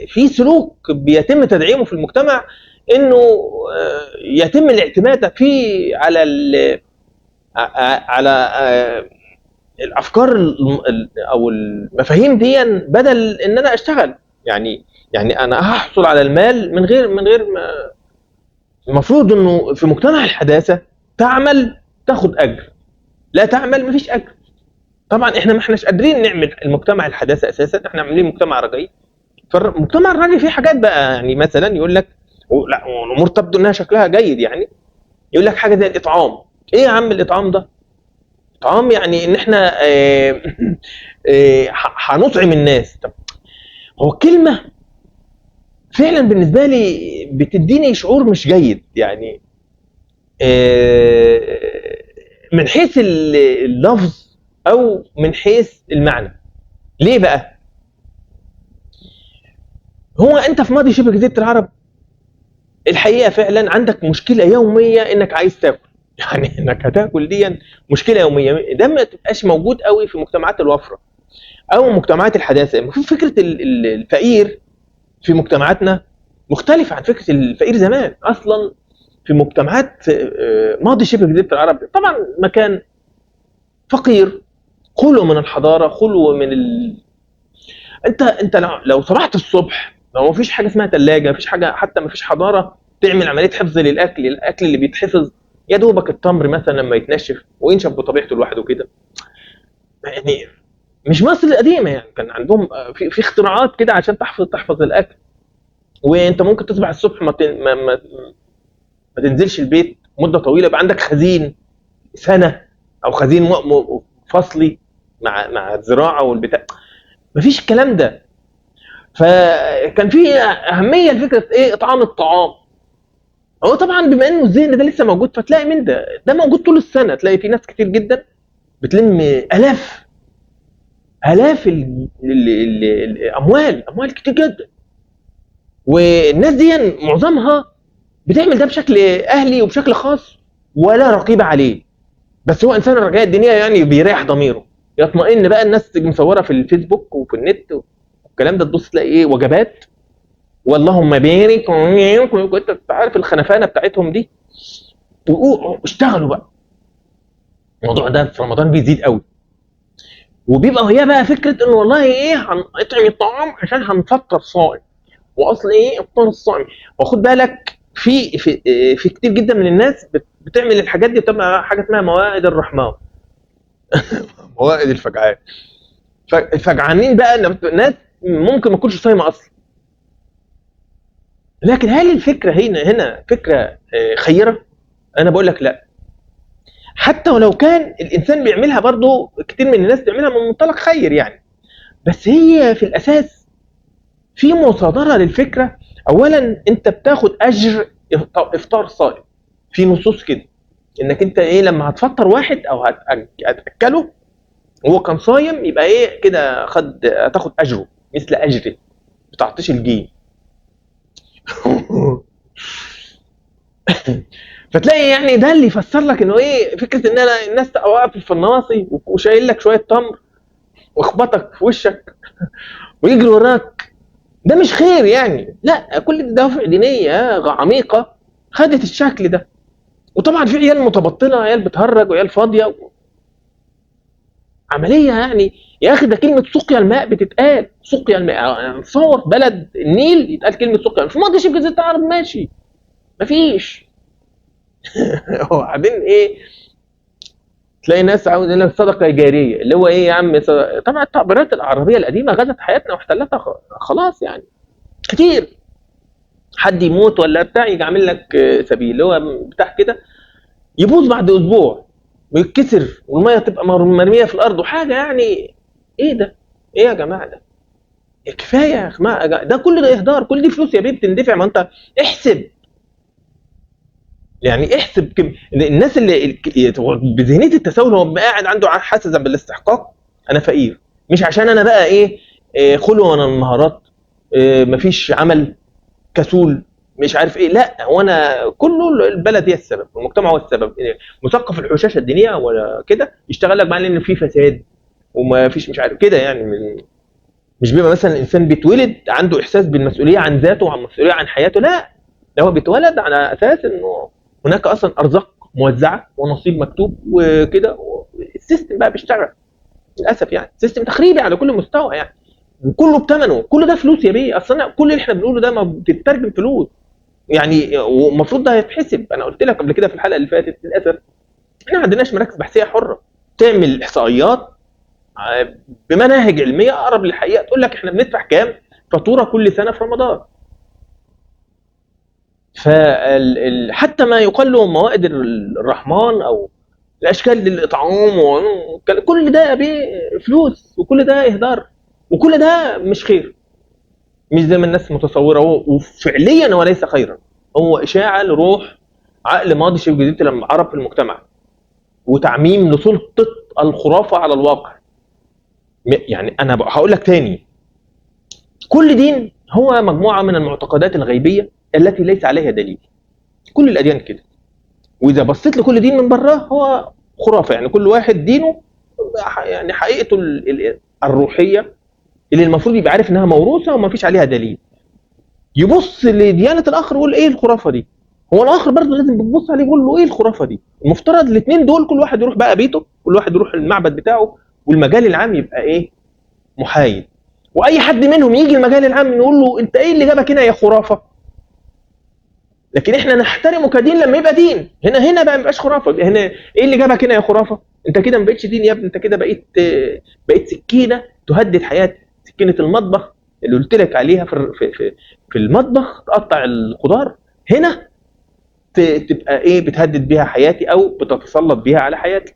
في سلوك بيتم تدعيمه في المجتمع انه يتم الاعتماد فيه على على الافكار او المفاهيم دي بدل ان انا اشتغل. يعني يعني انا هحصل على المال من غير ما. المفروض انه في مجتمع الحداثة تعمل تاخد اجر، لا تعمل مفيش اجر. طبعا احنا ما احناش قادرين نعمل المجتمع الحداثة اساسا، احنا عاملين مجتمع رجعي. فالمجتمع الرجعي فيه حاجات بقى، يعني مثلا يقول لك لا الامور تبدو انها شكلها جيد، يعني يقول لك حاجة زي الاطعام. ايه يا عم الاطعام ده؟ اطعام يعني ان احنا هنطعم الناس. طب هو كلمة فعلا بالنسبة لي بتديني شعور مش جيد، يعني من حيث اللفظ او من حيث المعنى. ليه بقى؟ هو انت في ماضي شبه جزيرة العرب الحقيقة فعلا عندك مشكلة يومية انك عايز تاكل، يعني انك هتاكل دي مشكلة يومية. ده ما تبقاش موجود قوي في مجتمعات الوفرة او مجتمعات الحداثة. فكرة الفقير في مجتمعاتنا مختلفة عن فكرة الفقير زمان. اصلا في مجتمعات ماضي شبه جزيرة العرب طبعا مكان فقير، خلو من الحضارة، خلو من انت لو صبحت الصبح، لو ما فيش حاجة اسمها ثلاجه، ما فيش حاجة، حتى ما فيش حضارة تعمل عملية حفظ للاكل. الاكل اللي بيتحفظ يا دوبك التمر مثلا لما يتنشف وينشف بطبيعته لوحده كده. يعني مش مصر القديمة يعني كان عندهم في اختراعات كده عشان تحفظ الاكل. وانت ممكن تصبح الصبح ما تنزلش البيت مده طويلة، يبقى عندك خزين سنة او خزين فصلي مع الزراعة والبتاع. مفيش الكلام ده. فكان في اهمية لفكرة ايه؟ اطعام الطعام. هو طبعا بما انه الذهن ده لسه موجود، فتلاقي من ده موجود طول السنة. تلاقي في ناس كتير جدا بتلم الاف الاموال، اموال كتير جدا، والناس دي معظمها بتعمل ده بشكل اهلي وبشكل خاص ولا رقيب عليه. بس هو انسان الرجاء الدينية يعني بيريح ضميره، يطمئن بقى. الناس مصوره في الفيسبوك وفي النت والكلام ده، تبص تلاقي ايه؟ وجبات واللهم بارك، كنت عارف الخنفانه بتاعتهم دي. واشتغلوا بقى. الموضوع ده في رمضان بيزيد قوي، وبيبقى هي بقى فكرة انه والله ايه، هنطعم الطعام عشان هنفطر صائم، واصل ايه افطار الصائم. وخد بالك في في في كتير جدا من الناس بتعمل الحاجات دي، بتعمل حاجة اسمها موائد الرحمن موائد الفجعان. الفجعانين بقى ناس ممكن ما تكونش صايمه اصلا. لكن هل الفكرة هنا فكرة خيره؟ انا بقول لك لا. حتى ولو كان الانسان بيعملها، برضو كتير من الناس بيعملها من منطلق خير يعني، بس هي في الاساس في مصادره للفكرة. اولا انت بتاخد اجر افطار صائم، في نصوص كده انك انت ايه لما هتفطر واحد او هتاكله وهو كان صايم، يبقى ايه كده هتاخد اجره مثل اجره، بتعطيش الجيم. فتلاقي يعني ده اللي يفسر لك انه ايه فكرة ان انا الناس واقف في النواصي وشايل لك شوية تمر واخبطك في وشك ويجري وراك، ده مش خير يعني. لا، كل دي دوافع دينية عميقة خدت الشكل ده. وطبعا في عيال متبطله، عيال بتهرج وعيال فاضية عملية يعني. يا اخي ده كلمة سقيا الماء بتتقال، سقيا الماء يعني تصور بلد النيل يتقال كلمة سقيا الماء في ماضي شبه جزيرة العرب، ماشي مفيش. وبعدين ايه تلاقي ناس عاوز لك صدقه جارية، اللي هو ايه يا عم صدقة. طبعا التعبيرات العربية القديمة غزت حياتنا واحتلتها خلاص يعني. كتير حد يموت ولا بتاع يجي عامل لك سبيل اللي هو بتاع كده، يبوظ بعد اسبوع ويتكسر والمية تبقى مرمية في الارض وحاجه يعني. ايه ده؟ ايه يا جماعة ده؟ كفاية يا جماعة، ده كل ده اهدار، كل دي فلوس يا بيه بتندفع. ما انت احسب يعني، احسب كم الناس اللي بذهنيه التسول هو قاعد عنده حاسس بالاستحقاق، انا فقير مش عشان انا بقى ايه خلو انا المهارات، إيه مفيش عمل، كسول، مش عارف ايه. لا، هو انا كله البلد هي السبب، المجتمع هو السبب، مثقف الحشاشه الدينية ولا كده يشتغل لك بقى ان في فساد وما فيش مش عارف كده يعني. مش بيبقى مثلا الانسان بيتولد عنده احساس بالمسؤولية عن ذاته وعن مسؤولية عن حياته، لا ده هو بيتولد على اساس انه هناك اصلا ارزاق موزعة ونصيب مكتوب وكده. ال system بقى بيشتغل للاسف يعني، system تخريبي على كل مستوى يعني. وكله بثمنه، كل ده فلوس يا بيه. اصل كل اللي احنا بنقوله ده ما بتترجم فلوس يعني، ومفروض ده هيتحسب. انا قلت لك قبل كده في الحلقة اللي فاتت، للاسف احنا ما عندناش مراكز بحثيه حره تعمل احصائيات بمناهج علمية اقرب للحقيقة تقول لك احنا بندفع كام فاتورة كل سنة في رمضان. حتى ما يقال له موائد الرحمن او الاشكال للاطعام، كل ده بفلوس، وكل ده اهدار، وكل ده مش خير، مش زي ما الناس متصورة. وفعليا هو ليس خيرا، هو اشاعة لروح عقل ماضي شبه جزيرة العرب في المجتمع، وتعميم لسلطه الخرافة على الواقع. يعني انا هقول لك تاني، كل دين هو مجموعة من المعتقدات الغيبية التي ليس عليها دليل. كل الاديان كده، واذا بصيت لكل دين من بره هو خرافه. يعني كل واحد دينه يعني حقيقته الروحية اللي المفروض يبقى عارف انها موروثه وما فيش عليها دليل، يبص لديانه الاخر ويقول ايه الخرافة دي. هو الاخر برضه لازم بتبص عليه يقول له ايه الخرافة دي. المفترض الاثنين دول كل واحد يروح بقى بيته، كل واحد يروح المعبد بتاعه، والمجال العام يبقى ايه؟ محايد. واي حد منهم يجي المجال العام نقول له انت ايه اللي جابك هنا يا خرافه؟ لكن احنا نحترمه كدين لما يبقى دين. هنا بقى ما يبقاش خرافه. هنا ايه اللي جابك هنا يا خرافه؟ انت كده ما بقتش دين يا ابني، انت كده بقيت سكينة تهدد حياتي. سكينة المطبخ اللي قلت لك عليها في في في المطبخ تقطع الخضار، هنا تبقى ايه؟ بتهدد بيها حياتي او بتتسلط بيها على حياتي.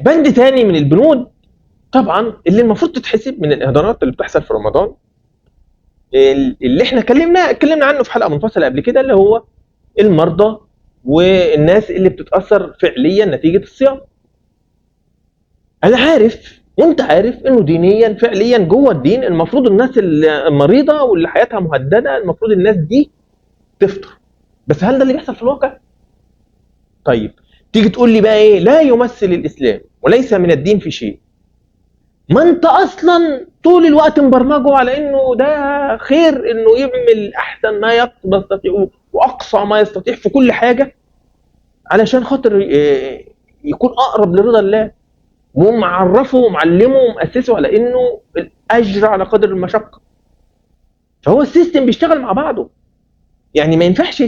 بند تاني من البنود طبعا اللي المفروض تتحسب من الاهدارات اللي بتحصل في رمضان، اللي احنا اتكلمنا عنه في حلقة منفصلة قبل كده، اللي هو المرضى والناس اللي بتتاثر فعليا نتيجة الصيام. انا عارف وانت عارف انه دينيا فعليا جوه الدين المفروض الناس المريضة واللي حياتها مهددة المفروض الناس دي تفطر، بس هل ده اللي بيحصل في الواقع؟ طيب تيجي تقول لي بقى ايه؟ لا يمثل الاسلام وليس من الدين في شيء. ما انت اصلا طول الوقت مبرمجه على انه ده خير، انه يعمل احسن ما يستطيع واقصى ما يستطيع في كل حاجة علشان خاطر يكون اقرب لرضا الله، ومعرفة ومعلمه ومؤسسة على انه الاجر على قدر المشقة. فهو ال system بيشتغل مع بعضه. يعني ما ينفعش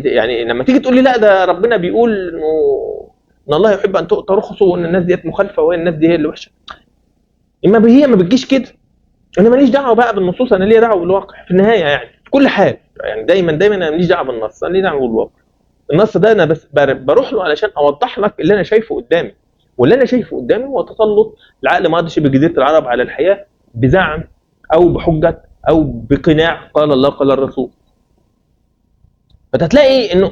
يعني لما تيجي تقول لي لا ده ربنا بيقول انه ان الله يحب ان تؤتى رخصه وان الناس ديت مخالفة وان الناس دي هي اللي وحشة، اما هي ما بتجيش كده. انا ماليش دعوه بقى بالنصوص، انا ليا دعوه بالواقع في النهاية. يعني في كل حال يعني دايما انا ماليش دعوه بالنص، انا ليا دعوه بالواقع. النص ده انا بس بروح له علشان اوضح لك اللي انا شايفه قدامي، واللي انا شايفه قدامي هو تسلط العقل ماضي شبه جزيرة العرب على الحياة بزعم او بحجة او بقناع قال الله قال الرسول. فتلاقي انه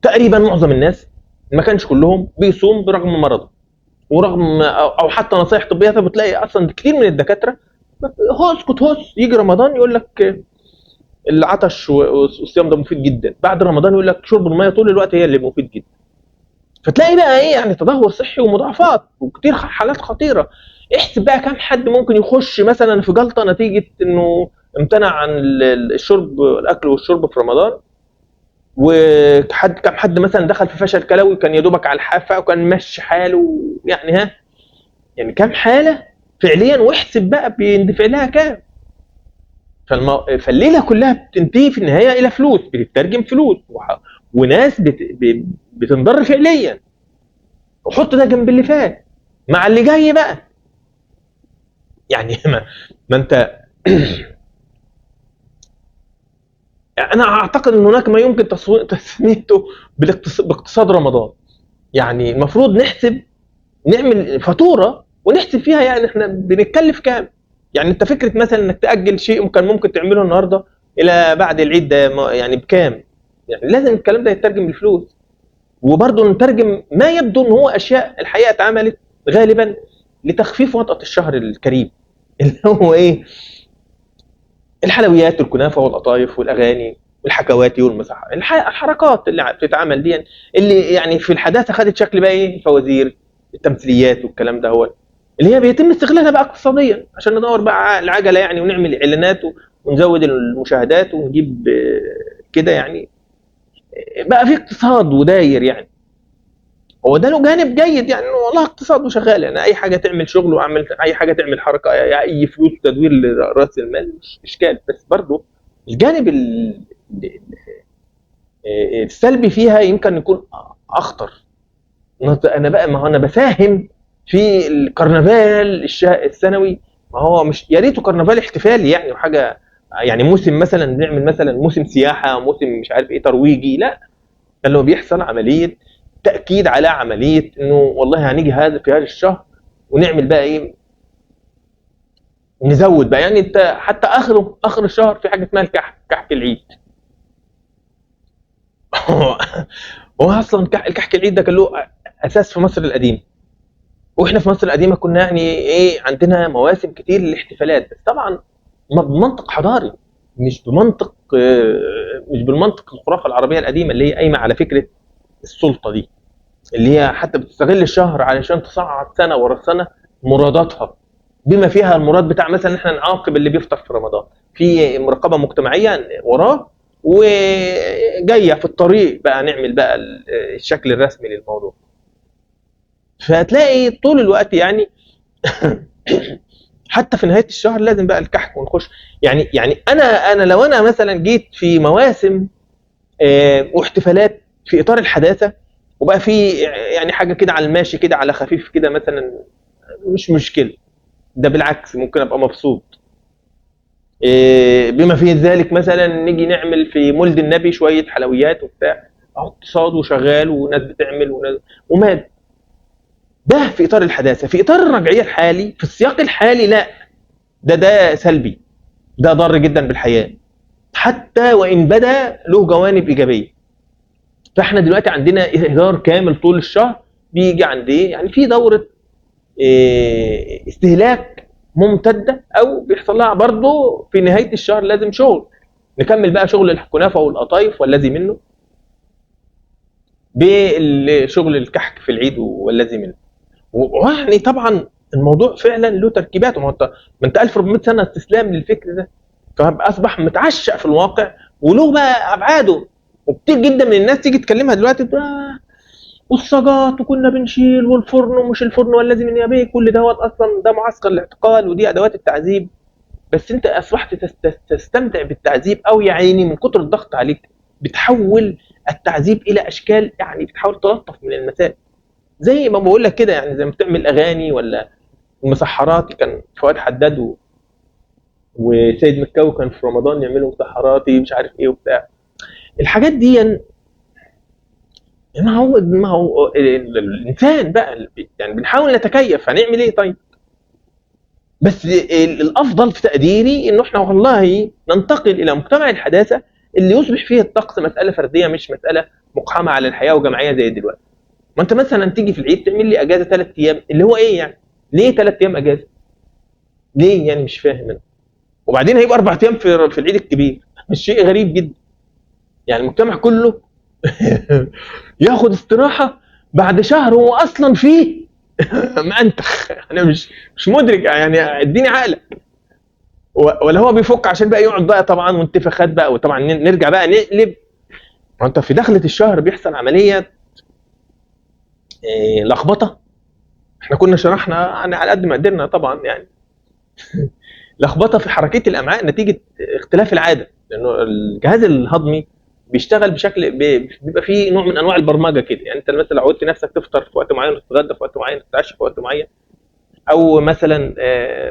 تقريبا معظم الناس، ما كانش كلهم، بيصوم برغم مرضه ورغم او حتى نصايح طبية. فبتلاقي اصلا كتير من الدكاترة هو اسكت هوس، يجي رمضان يقول لك العطش والصيام ده مفيد جدا، بعد رمضان يقول لك شرب المية طول الوقت هي اللي مفيد جدا. فتلاقي بقى ايه؟ يعني تدهور صحي ومضاعفات وكتير حالات خطيرة. احسب بقى كام حد ممكن يخش مثلا في جلطة نتيجة انه امتنع عن الشرب، الاكل والشرب في رمضان، وحد كم حد مثلا دخل في فشل كلوي كان يا دوبك على الحافة وكان ماشي حاله، يعني ها يعني كم حاله فعليا، واحسب بقى بيندفع لها كام. فالليله كلها بتنتهي في النهاية الى فلوس، بتترجم فلوس وناس بتنضر فعليا. وحط ده جنب اللي فات مع اللي جاي بقى. يعني ما انت انا اعتقد ان هناك ما يمكن تسميته باقتصاد رمضان. يعني المفروض نحسب، نعمل فاتورة ونحسب فيها يعني احنا بنتكلف كام. يعني انت فكرة مثلا انك تاجل شيء كان ممكن تعمله النهارده الى بعد العيد ده يعني بكام؟ يعني لازم الكلام ده يترجم بالفلوس. وبرضه نترجم ما يبدو ان هو اشياء الحقيقة اتعملت غالبا لتخفيف وطأة الشهر الكريم، اللي هو ايه؟ الحلويات والكنافه والقطايف والاغاني والحكواتي والمساحة، الحركات اللي بتتعمل دي اللي يعني في الحداثة خدت شكل بقى ايه؟ الفوازير، التمثيليات والكلام ده، هو اللي هي بيتم استغلالها بقى اقتصاديا عشان ندور بقى العجلة يعني، ونعمل اعلانات ونزود المشاهدات ونجيب كده، يعني بقى في اقتصاد وداير يعني. هو ده له جانب جيد يعني، والله اقتصاد وشغال يعني، اي حاجة تعمل شغل واعمل اي حاجة تعمل حركة، اي فلوس تدوير لراس المال مش اشكال. بس برضه الجانب السلبي فيها يمكن يكون اخطر. انا بقى ما هو انا بساهم في الكرنفال السنوي، ما هو مش يا ريته كرنفال احتفالي يعني وحاجه يعني موسم مثلا، بنعمل مثلا موسم سياحة، موسم مش عارف ايه ترويجي، لا ده اللي هو بيحصل عملية تاكيد على عملية انه والله هنيجي هذا في هذا الشهر ونعمل بقى ايه، نزود بقى يعني. انت حتى اخر الشهر في حاجة اسمها الكحك، كحك العيد. هو اصلا الكحك العيد ده كان له اساس في مصر القديمة، واحنا في مصر القديمة كنا يعني ايه عندنا مواسم كتير للاحتفالات، بس طبعا بمنطق حضاري، مش بمنطق، مش بالمنطق الخرافة العربية القديمة اللي هي قايمة على فكرة السلطة دي، اللي هي حتى بتستغل الشهر علشان تصعد سنة ورا سنة مراداتها، بما فيها المراد بتاع مثلا ان احنا نعاقب اللي بيفطر في رمضان، في مراقبة مجتمعية وراه وجاية في الطريق بقى نعمل بقى الشكل الرسمي للموضوع. فهتلاقي طول الوقت يعني حتى في نهاية الشهر لازم بقى الكحك ونخش يعني انا لو انا مثلا جيت في مواسم واحتفالات في اطار الحداثة وبقى في يعني حاجة كده على الماشي كده على خفيف كده مثلا، مش مشكلة، ده بالعكس ممكن ابقى مبسوط. بما فيه ذلك مثلا نيجي نعمل في مولد النبي شوية حلويات وبتاع، اقتصاد وشغال وناس بتعمل وناس ومال. ده في اطار الحداثة. في اطار الرجعية الحالي في السياق الحالي لا، ده سلبي، ده ضار جدا بالحياة حتى وان بدا له جوانب ايجابية. فاحنا دلوقتي عندنا اهدار كامل طول الشهر، بيجي عند ايه يعني في دوره استهلاك ممتدة، او بيحصل لها برضه في نهاية الشهر لازم شغل، نكمل بقى شغل الكنافه والقطايف والذي منه بالشغل الكحك في العيد والذي منه. ويعني طبعا الموضوع فعلا له تركيباته، ما انت 1400 سنة استسلام للفكر ده، فاصبح متعشق في الواقع وله بقى ابعاده. وكتير جدا من الناس تيجي تكلمها دلوقتي والصاجات وكنا بنشيل والفرن ومش الفرن والذي من يابيه، كل دوت اصلا ده معسكر الاعتقال ودي ادوات التعذيب. بس انت اصبحت تستمتع بالتعذيب، او يا عيني من كتر الضغط عليك بتحول التعذيب الى اشكال، يعني بتحاول تلطف من المسائل زي ما بقول لك كده، يعني زي ما بتعمل اغاني ولا المسحرات. كان فؤاد حداد وسيد مكاوي كان في رمضان يعملوا مسحراتي مش عارف ايه وبتاع الحاجات دي. ما هو الانسان بقى يعني بنحاول نتكيف، هنعمل ايه طيب؟ بس الافضل في تقديري انه احنا والله ننتقل الى مجتمع الحداثة اللي يصبح فيه الطقس مسالة فردية، مش مسالة مقحمه على الحياة وجماعيه زي دلوقتي. ما انت مثلا تيجي في العيد تعمل لي اجازه 3 ايام، اللي هو ايه يعني؟ ليه 3 ايام اجازه؟ ليه يعني؟ مش فاهم انا. وبعدين هيبقى 4 ايام في العيد الكبير، مش شيء غريب جدا يعني؟ المجتمع كله ياخد استراحة بعد شهر هو اصلا فيه منتخ. انا مش مدرك يعني، اديني عقلك. ولا هو بيفك عشان بقى يقعد بقى طبعا وانتفاخات بقى، وطبعا نرجع بقى نقلب. ما انت في دخله الشهر بيحصل عملية لخبطة، احنا كنا شرحنا يعني على قد ما قدرنا طبعا يعني لخبطة في حركية الامعاء نتيجة اختلاف العادة، لانه الجهاز الهضمي بيشتغل بشكل بيبقى فيه نوع من انواع البرمجة كده. يعني انت مثلا عودت نفسك تفطر في وقت معين وتتغدى في وقت معين وتتعشى في وقت معين، او مثلا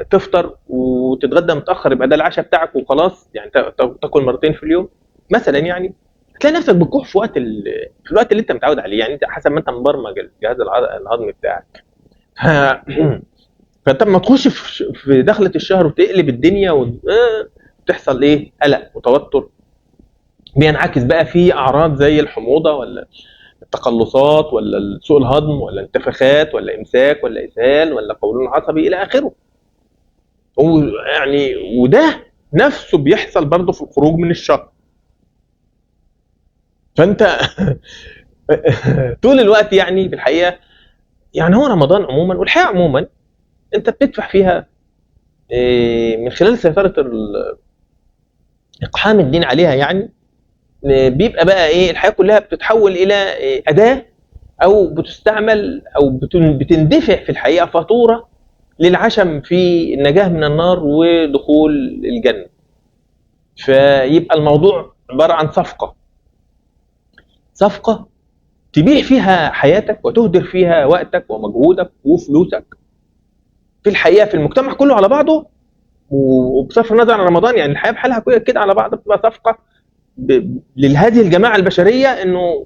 تفطر وتتغدى متاخر يبقى ده العشاء بتاعك وخلاص، يعني تاكل مرتين في اليوم مثلا. يعني تلاقي نفسك بتجوع في وقت في الوقت اللي انت متعود عليه، يعني انت حسب ما انت مبرمج الجهاز الهضمي بتاعك. فانت لما تخش في دخله الشهر وتقلب الدنيا وتحصل ايه؟ قلق وتوتر، بينعكس بقى في اعراض زي الحموضة ولا التقلصات ولا سوء الهضم ولا انتفاخات ولا امساك ولا اسهال ولا قولون عصبي الى اخره. يعني وده نفسه بيحصل برضه في الخروج من الشهر. فانت طول الوقت يعني في الحقيقة، يعني هو رمضان عموما والحياة عموما انت بتدفع فيها من خلال سيطرة اقحام الدين عليها، يعني بيبقى بقى ايه الحياة كلها بتتحول الى اداه او بتستعمل او بتندفع في الحقيقة فاتورة للعشم في النجاة من النار ودخول الجنة. فيبقى الموضوع عبارة عن صفقة، صفقة تبيع فيها حياتك وتهدر فيها وقتك ومجهودك وفلوسك في الحقيقة في المجتمع كله على بعضه، وبصرف النظر عن رمضان يعني الحياة بحالها كده على بعض بتبقى صفقة لهذه الجماعة البشرية. انه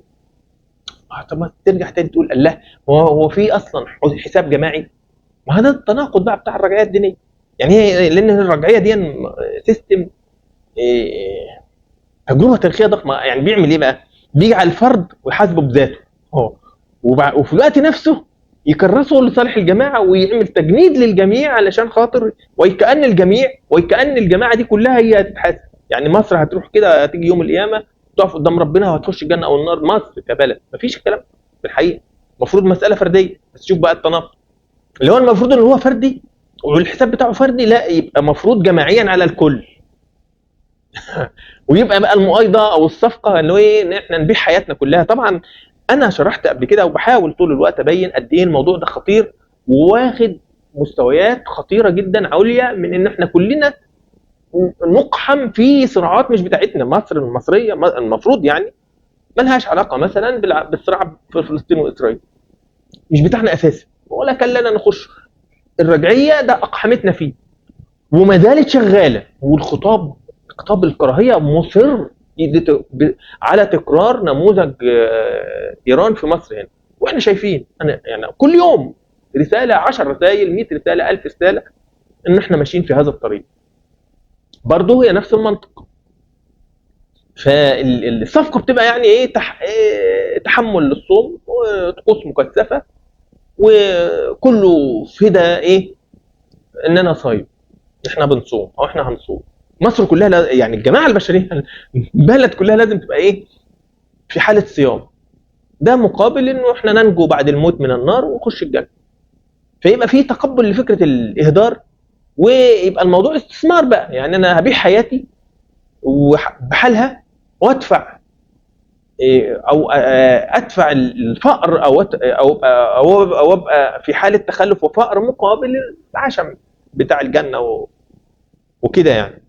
طب ما ترجع تاني تقول الله، هو في اصلا حساب جماعي؟ ما هذا التناقض بقى بتاع الرجعية الدينية. يعني هي لان الرجعية دي system تجربه تاريخية ضخمة. يعني بيعمل ايه بقى؟ بيجي على الفرد ويحاسبه بذاته، وفي الوقت نفسه يكرسه لصالح الجماعة ويعمل تجنيد للجميع علشان خاطر ويكأن الجميع ويكأن الجماعة دي كلها هي هتتحاسب. يعني مصر هتروح كده، هتيجي يوم القيامة تقف قدام ربنا وهتخش الجنة او النار، مصر كبلد مفيش الكلام في الحقيقة. المفروض مسالة فردية، بس شوف بقى التناقض اللي هو المفروض ان هو فردي والحساب بتاعه فردي، لا يبقى مفروض جماعيا على الكل. ويبقى بقى المؤايضه او الصفقة اللي هو ايه، ان احنا نبيع حياتنا كلها. طبعا انا شرحت قبل كده وبحاول طول الوقت ابين قد ايه الموضوع ده خطير وواخد مستويات خطيرة جدا عليا من ان احنا كلنا نقحم في صراعات مش بتاعتنا. مصر المصرية المفروض يعني ملهاش علاقة مثلا بالصراع في فلسطين واسرائيل، مش بتاعنا اساسا ولا كان لنا نخش. الرجعية ده اقحمتنا فيه وما زالت شغالة، والخطاب خطاب الكراهية مصر على تكرار نموذج ايران في مصر هنا. واحنا شايفين انا يعني كل يوم رسالة، 10 رسائل، 100 رسالة، 1000 رسالة، ان احنا ماشيين في هذا الطريق. برضه هي نفس المنطق. فالصفقه بتبقى يعني ايه، تحمل للصوم وطقوس مكثفة وكله فدا ايه، ان انا صايم، احنا بنصوم او احنا هنصوم. مصر كلها يعني الجماعة البشرية البلد كلها لازم تبقى ايه، في حاله صيام. ده مقابل انه احنا ننجو بعد الموت من النار ونخش الجنة. فيبقى في تقبل لفكرة الاهدار، ويبقى الموضوع استثمار بقى. يعني انا هبيع حياتي بحالها وادفع او ادفع الفقر او او او ابقى في حاله تخلف وفقر مقابل العشم بتاع الجنة وكده. يعني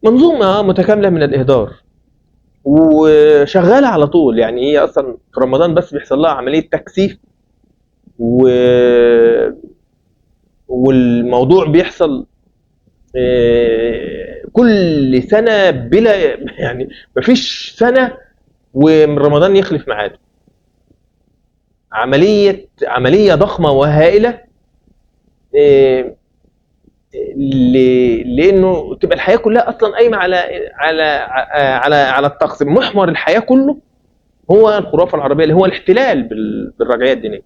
منظومة متكاملة من الاهدار وشغالة على طول. يعني هي اصلا في رمضان بس بيحصل لها عملية تكثيف، والموضوع بيحصل كل سنة بلا يعني مفيش سنة ومن رمضان يخلف ميعاده. عملية ضخمة وهائله، لانه تبقى الحياة كلها اصلا قايمة على على على على الطقس. محور الحياة كله هو الخرافة العربية اللي هو الاحتلال بالرجعيه الدينية.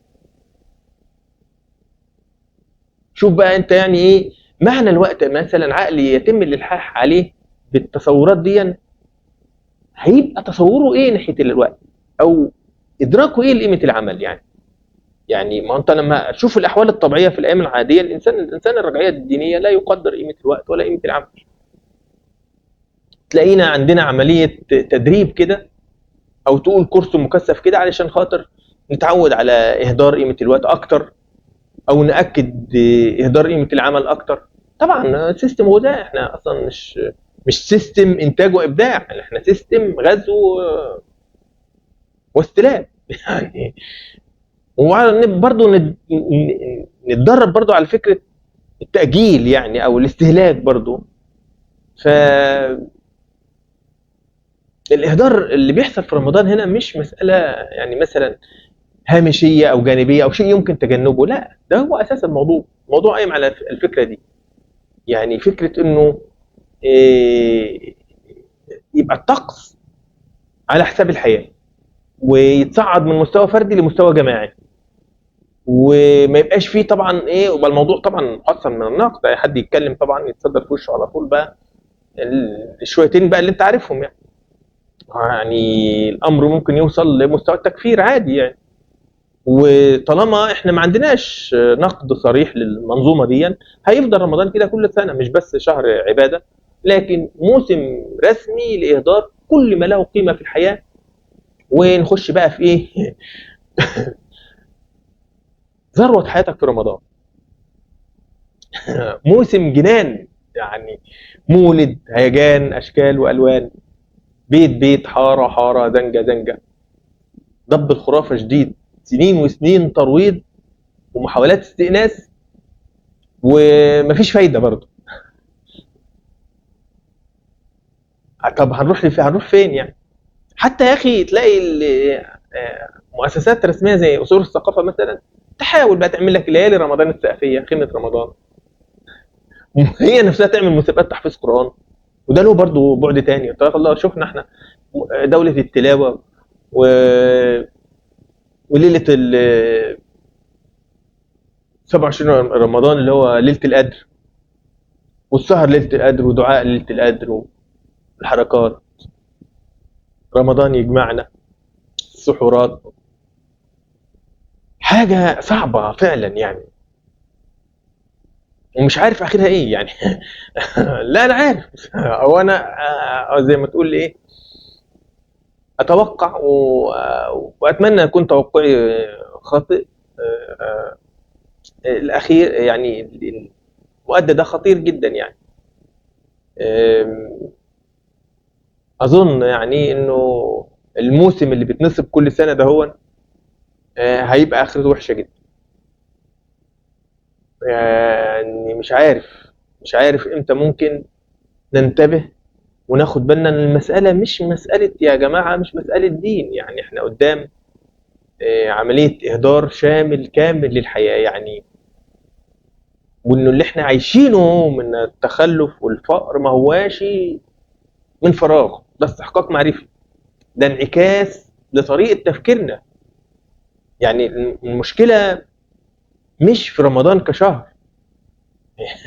شوف بقى انت يعني ايه معنى الوقت. مثلا عقلي يتم الالحاح عليه بالتصورات دي، هيبقى تصوره ايه ناحية الوقت او ادراكه ايه لقيمة العمل؟ يعني ما انت لما تشوف الاحوال الطبيعية في الايام العادية، الانسان الرجعية الدينية لا يقدر قيمة الوقت ولا قيمة العمل. تلاقينا عندنا عملية تدريب كده او تقول كورس مكثف كده علشان خاطر نتعود على اهدار قيمة الوقت اكتر، او ناكد اهدار قيمة العمل اكتر. طبعا system غذاء، احنا اصلا مش system انتاج وابداع، احنا system غزو واستلاب يعني. وبرضه نتدرب برضه على فكرة التاجيل يعني او الاستهلاك برضه. ف الاهدار اللي بيحصل في رمضان هنا مش مسالة يعني مثلا هامشية او جانبيه او شيء يمكن تجنبه، لا ده هو اساس الموضوع. الموضوع قايم على الفكرة دي، يعني فكرة انه يبقى الطقس على حساب الحياة ويتصعد من مستوى فردي لمستوى جماعي، وما يبقاش فيه طبعا ايه، ويبقى الموضوع طبعا اصلا من النقد، اي حد يتكلم طبعا يتصدر في وشه على طول بقى الشويتين بقى اللي انت عارفهم يعني. يعني الامر ممكن يوصل لمستوى التكفير عادي يعني. وطالما احنا ما عندناش نقد صريح للمنظومة دي، هيفضل رمضان كده كل سنة، مش بس شهر عباده، لكن موسم رسمي لاهدار كل ما له قيمة في الحياة. ونخش بقى في ايه؟ ذروة حياتك في رمضان. موسم جنان يعني، مولد، هيجان، اشكال والوان، بيت بيت، حارة حارة، زنجه زنجه، ضب الخرافة شديد، سنين وسنين ترويض ومحاولات استئناس ومفيش فايده برضه. طب هنروح فين يعني؟ حتى يا اخي تلاقي مؤسسات رسمية زي قصور الثقافة مثلا تحاول بقى تعمل لك ليالي رمضان السقفيه، خيمة رمضان، هي نفسها تعمل مسابقات تحفيظ قران، وده له برضه بعد تاني. طيب الله، شفنا احنا دولة التلاوة وليلة ال 27 رمضان اللي هو ليلة القدر، والسهر ليلة القدر، ودعاء ليلة القدر، والحركات، رمضان يجمعنا، السحورات، حاجة صعبة فعلا يعني، ومش عارف اخرها ايه يعني. لا انا عارف، او انا زي ما تقول ايه، اتوقع واتمنى يكون توقعي خاطئ. الاخير يعني المؤدى ده خطير جدا يعني. اظن يعني انه الموسم اللي بيتنصب كل سنة ده هو هيبقى اخرته وحشة جدا يعني. مش عارف امتى ممكن ننتبه وناخد بالنا ان المسألة مش مسألة يا جماعة، مش مسألة دين يعني. احنا قدام عملية اهدار شامل كامل للحياة يعني، وانه اللي احنا عايشينه من التخلف والفقر ما هواش من فراغ، ده استحقاق معرفي، ده انعكاس لطريقة تفكيرنا يعني. المشكلة مش في رمضان كشهر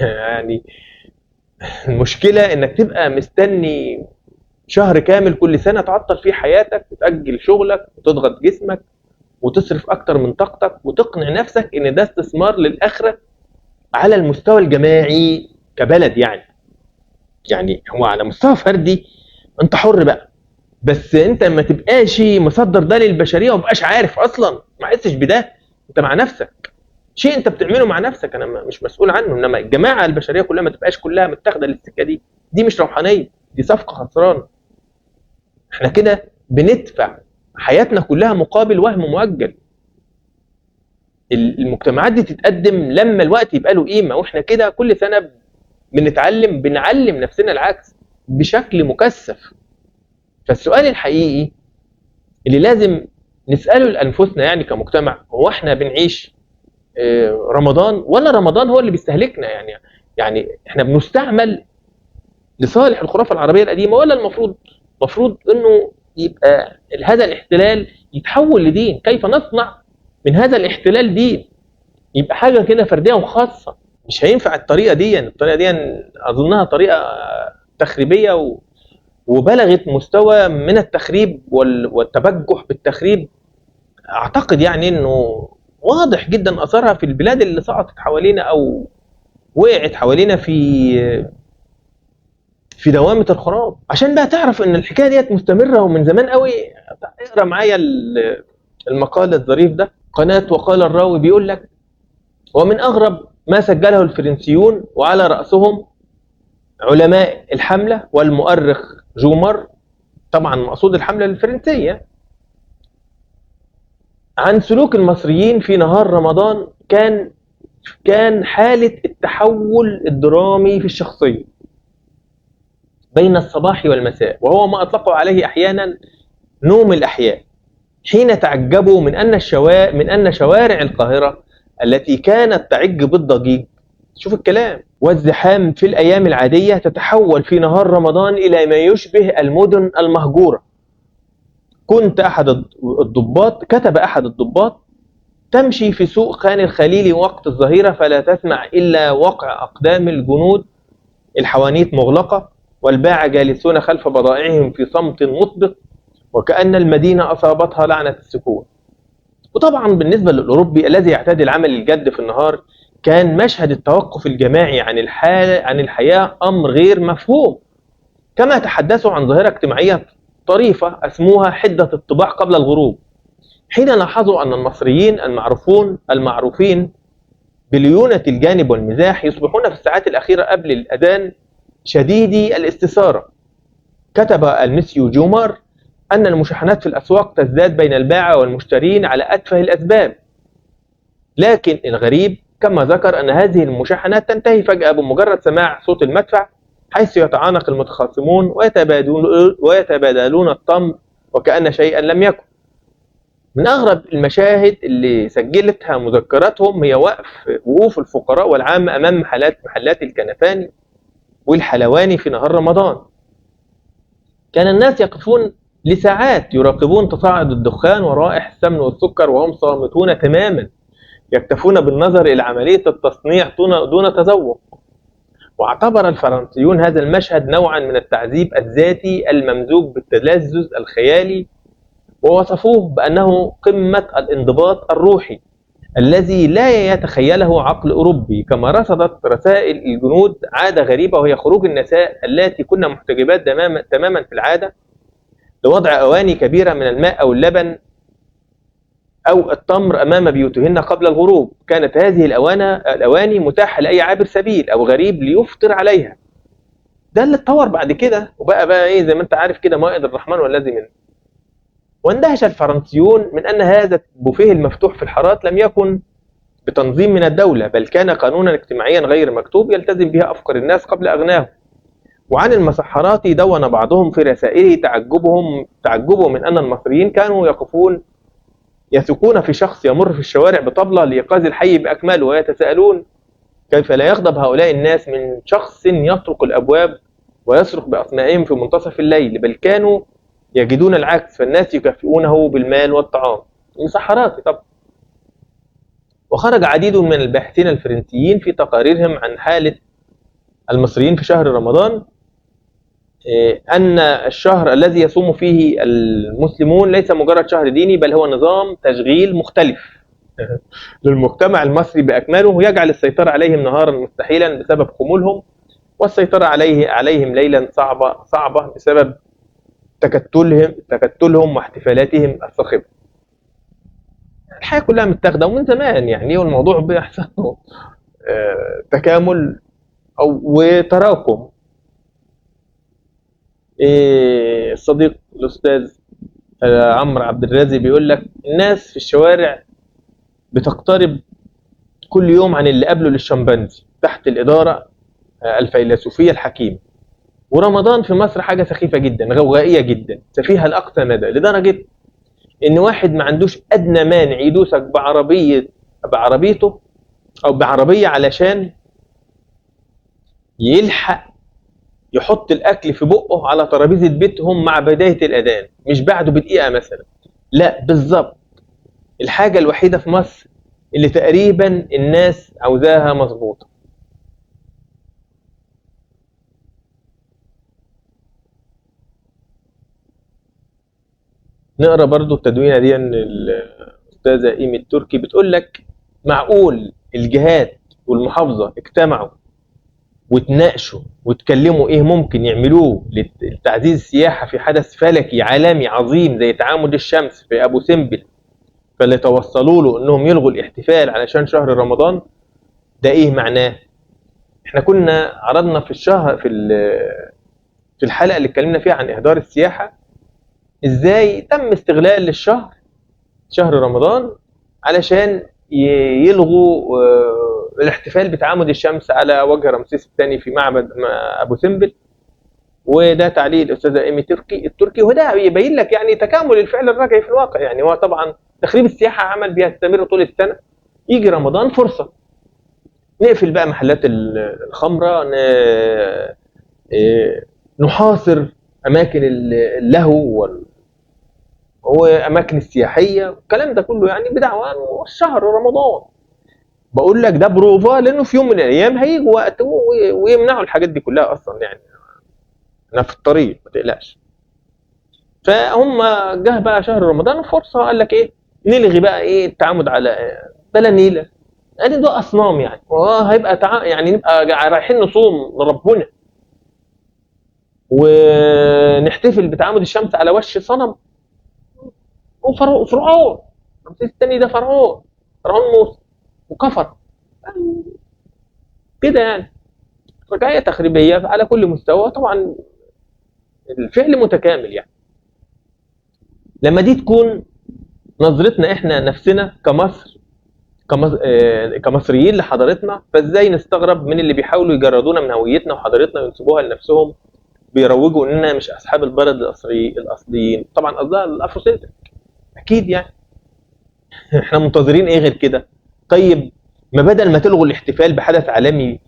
يعني، المشكلة انك تبقى مستني شهر كامل كل سنة تعطل فيه حياتك وتأجل شغلك وتضغط جسمك وتصرف اكتر من طاقتك وتقنع نفسك ان ده استثمار للآخرة على المستوى الجماعي كبلد يعني. يعني هو على مستوى فردي انت حر بقى، بس انت ما تبقاش مصدر ده للبشرية ومبقاش عارف اصلا، ما حسش بده، انت مع نفسك، شيء انت بتعمله مع نفسك انا مش مسؤول عنه. انما الجماعة البشرية كلها ما تبقاش كلها متاخده للسكه دي، دي مش روحانية، دي صفقة خسرانة. احنا كده بندفع حياتنا كلها مقابل وهم مؤجل. المجتمعات دي تتقدم لما الوقت يبقى له قيمة، واحنا كده كل سنة بنتعلم، بنعلم نفسنا العكس بشكل مكثف. فالسؤال الحقيقي اللي لازم نساله لانفسنا يعني كمجتمع، هو احنا بنعيش رمضان ولا رمضان هو اللي بيستهلكنا؟ يعني احنا بنستعمل لصالح الخرافة العربية القديمة، ولا المفروض انه يبقى هذا الاحتلال يتحول لدين؟ كيف نصنع من هذا الاحتلال دين؟ يبقى حاجة كده فردية وخاصة. مش هينفع الطريقة دي. الطريقة دي اظنها طريقه تخريبيه وبلغت مستوى من التخريب والتبجح بالتخريب. اعتقد يعني انه واضح جدا اثرها في البلاد اللي سقطت حوالينا او وقعت حوالينا في دوامه الخراب. عشان بقى تعرف ان الحكاية ديت مستمرة ومن زمان قوي، اقرا معايا المقال الظريف ده، قناة وقال الراوي، بيقول لك: ومن اغرب ما سجله الفرنسيون وعلى راسهم علماء الحملة والمؤرخ جومر، طبعا مقصود الحملة الفرنسية، عن سلوك المصريين في نهار رمضان كان حالة التحول الدرامي في الشخصية بين الصباح والمساء، وهو ما أطلقوا عليه أحيانا نوم الأحياء، حين تعجبوا من أن شوارع القاهرة التي كانت تعج بالضجيج، شوف الكلام، والزحام في الأيام العادية تتحول في نهار رمضان إلى ما يشبه المدن المهجورة. كنت أحد الضباط، كتب أحد الضباط: تمشي في سوق خان الخليلي وقت الظهيرة فلا تسمع إلا وقع أقدام الجنود، الحوانيت مغلقة والباعة جالسون خلف بضائعهم في صمت مطبق، وكأن المدينة أصابتها لعنة السكون. وطبعا بالنسبة للأوروبي الذي يعتاد العمل الجد في النهار، كان مشهد التوقف الجماعي عن الحياة أمر غير مفهوم. كما تحدثوا عن ظاهرة اجتماعية طريفة أسموها حدة الطباع قبل الغروب، حين لاحظوا أن المصريين المعروفين بليونة الجانب والمزاح يصبحون في الساعات الأخيرة قبل الأذان شديدي الاستثارة. كتب المسيو جومار أن المشاحنات في الأسواق تزداد بين الباعة والمشترين على أتفه الأسباب، لكن الغريب كما ذكر أن هذه المشاحنات تنتهي فجأة بمجرد سماع صوت المدفع، حيث يتعانق المتخاصمون ويتبادلون الطمر وكأن شيئا لم يكن. من أغرب المشاهد اللي سجلتها مذكراتهم هي وقوف الفقراء والعامة أمام محلات الكنفاني والحلواني في نهار رمضان. كان الناس يقفون لساعات يراقبون تصاعد الدخان ورائح السمن والسكر وهم صامتون تماما، يكتفون بالنظر إلى عملية التصنيع دون تذوق. واعتبر الفرنسيون هذا المشهد نوعا من التعذيب الذاتي الممزوج بالتلذذ الخيالي، ووصفوه بأنه قمة الانضباط الروحي الذي لا يتخيله عقل أوروبي. كما رصدت رسائل الجنود عادة غريبة، وهي خروج النساء اللاتي كن محتجبات تماما في العادة لوضع أواني كبيرة من الماء أو اللبن أو التمر أمام بيوتهن قبل الغروب. كانت هذه الأواني متاحة لأي عابر سبيل أو غريب ليفطر عليها. ده اللي اتطور بعد كده وبقى إيه زي ما أنت عارف كده، مائدة الرحمن والذي منه. واندهش الفرنسيون من أن هذا البوفيه المفتوح في الحارات لم يكن بتنظيم من الدولة، بل كان قانونا اجتماعيا غير مكتوب يلتزم بها أفقر الناس قبل أغناهم. وعن المسحرات دون بعضهم في رسائله تعجبهم من أن المصريين كانوا يثقون في شخص يمر في الشوارع بطبلة لإيقاظ الحي بأكمله، ويتساءلون كيف لا يغضب هؤلاء الناس من شخص يطرق الأبواب ويصرخ بأسمائهم في منتصف الليل، بل كانوا يجدون العكس، فالناس يكافئونه بالمال والطعام. المسحرات طبعا. وخرج عديد من الباحثين الفرنسيين في تقاريرهم عن حالة المصريين في شهر رمضان أن الشهر الذي يصوم فيه المسلمون ليس مجرد شهر ديني، بل هو نظام تشغيل مختلف للمجتمع المصري بأكمله، يجعل السيطرة عليهم نهارا مستحيلا بسبب خمولهم، والسيطرة عليهم ليلا صعبة بسبب تكتلهم واحتفالاتهم الصاخبة. الحياة كلها متاخدة ومن زمان يعني، والموضوع بيحصل تكامل أو وتراكم. الصديق الأستاذ عمرو عبد الرازق بيقول لك الناس في الشوارع بتقترب كل يوم عن اللي قبله للشمبانزي تحت الإدارة الفيلسوفية الحكيمة. ورمضان في مصر حاجة سخيفة جدا، غوغائية جدا، سفيهة لأقصى مدى، لدرجة إن واحد ما عندوش أدنى مانع يدوسك بعربيته أو بعربية علشان يلحق يحط الأكل في بقه على ترابيزة بيتهم مع بداية الأذان، مش بعده بدقيقة مثلا، لا بالظبط. الحاجة الوحيدة في مصر اللي تقريبا الناس عاوزاها مظبوطة. نقرأ برضو التدوينة دي ان الأستاذة إيمي التركي بتقول لك معقول الجهات والمحافظة اجتمعوا وتناقشوا وتكلموا ايه ممكن يعملوه لتعزيز السياحة في حدث فلكي عالمي عظيم زي تعامد الشمس في أبو سمبل، فاللي توصلوا له انهم يلغوا الاحتفال علشان شهر رمضان، ده ايه معناه؟ احنا كنا عرضنا في الشهر في الحلقة اللي اتكلمنا فيها عن إهدار السياحة ازاي تم استغلال للشهر شهر رمضان علشان يلغوا الاحتفال بتعامد الشمس على وجه رمسيس الثاني في معبد ابو سمبل. وده تعليق الاستاذة ايمي التركي، وده يبين لك يعني تكامل الفعل الرجعي في الواقع. يعني هو طبعا تخريب السياحة عمل بيستمر طول السنة، يجي رمضان فرصة نقفل بقى محلات الخمرة، نحاصر اماكن اللهو واماكن السياحية والكلام ده كله، يعني بدعوى انه الشهر رمضان. بقول لك ده بروفا، لانه في يوم من الايام هيجوا وقت ويمنعوا الحاجات دي كلها اصلا، يعني انا في الطريق ما تقلقش. فهم جه بقى شهر رمضان فرصة، قال لك ايه نلغي بقى ايه التعامد على بلا نيله، قال ده اصنام يعني، هيبقى يعني نبقى رايحين نصوم لربنا ونحتفل بتعامد الشمس على وش صنم وفرعون. رمسيس الثاني ده فرعون، فرعون موسى وكفر كده يعني. رجعية تخريبية على كل مستوى، طبعا الفعل متكامل يعني. لما دي تكون نظرتنا احنا نفسنا كمصر، كمصريين لحضارتنا، فازاي نستغرب من اللي بيحاولوا يجردونا من هويتنا وحضارتنا وينسبوها لنفسهم، بيروجوا اننا مش اصحاب البلد الاصليين. طبعا قصدها ال Afrocentric اكيد يعني. احنا منتظرين ايه غير كده؟ طيب ما بدل ما تلغوا الاحتفال بحدث عالمي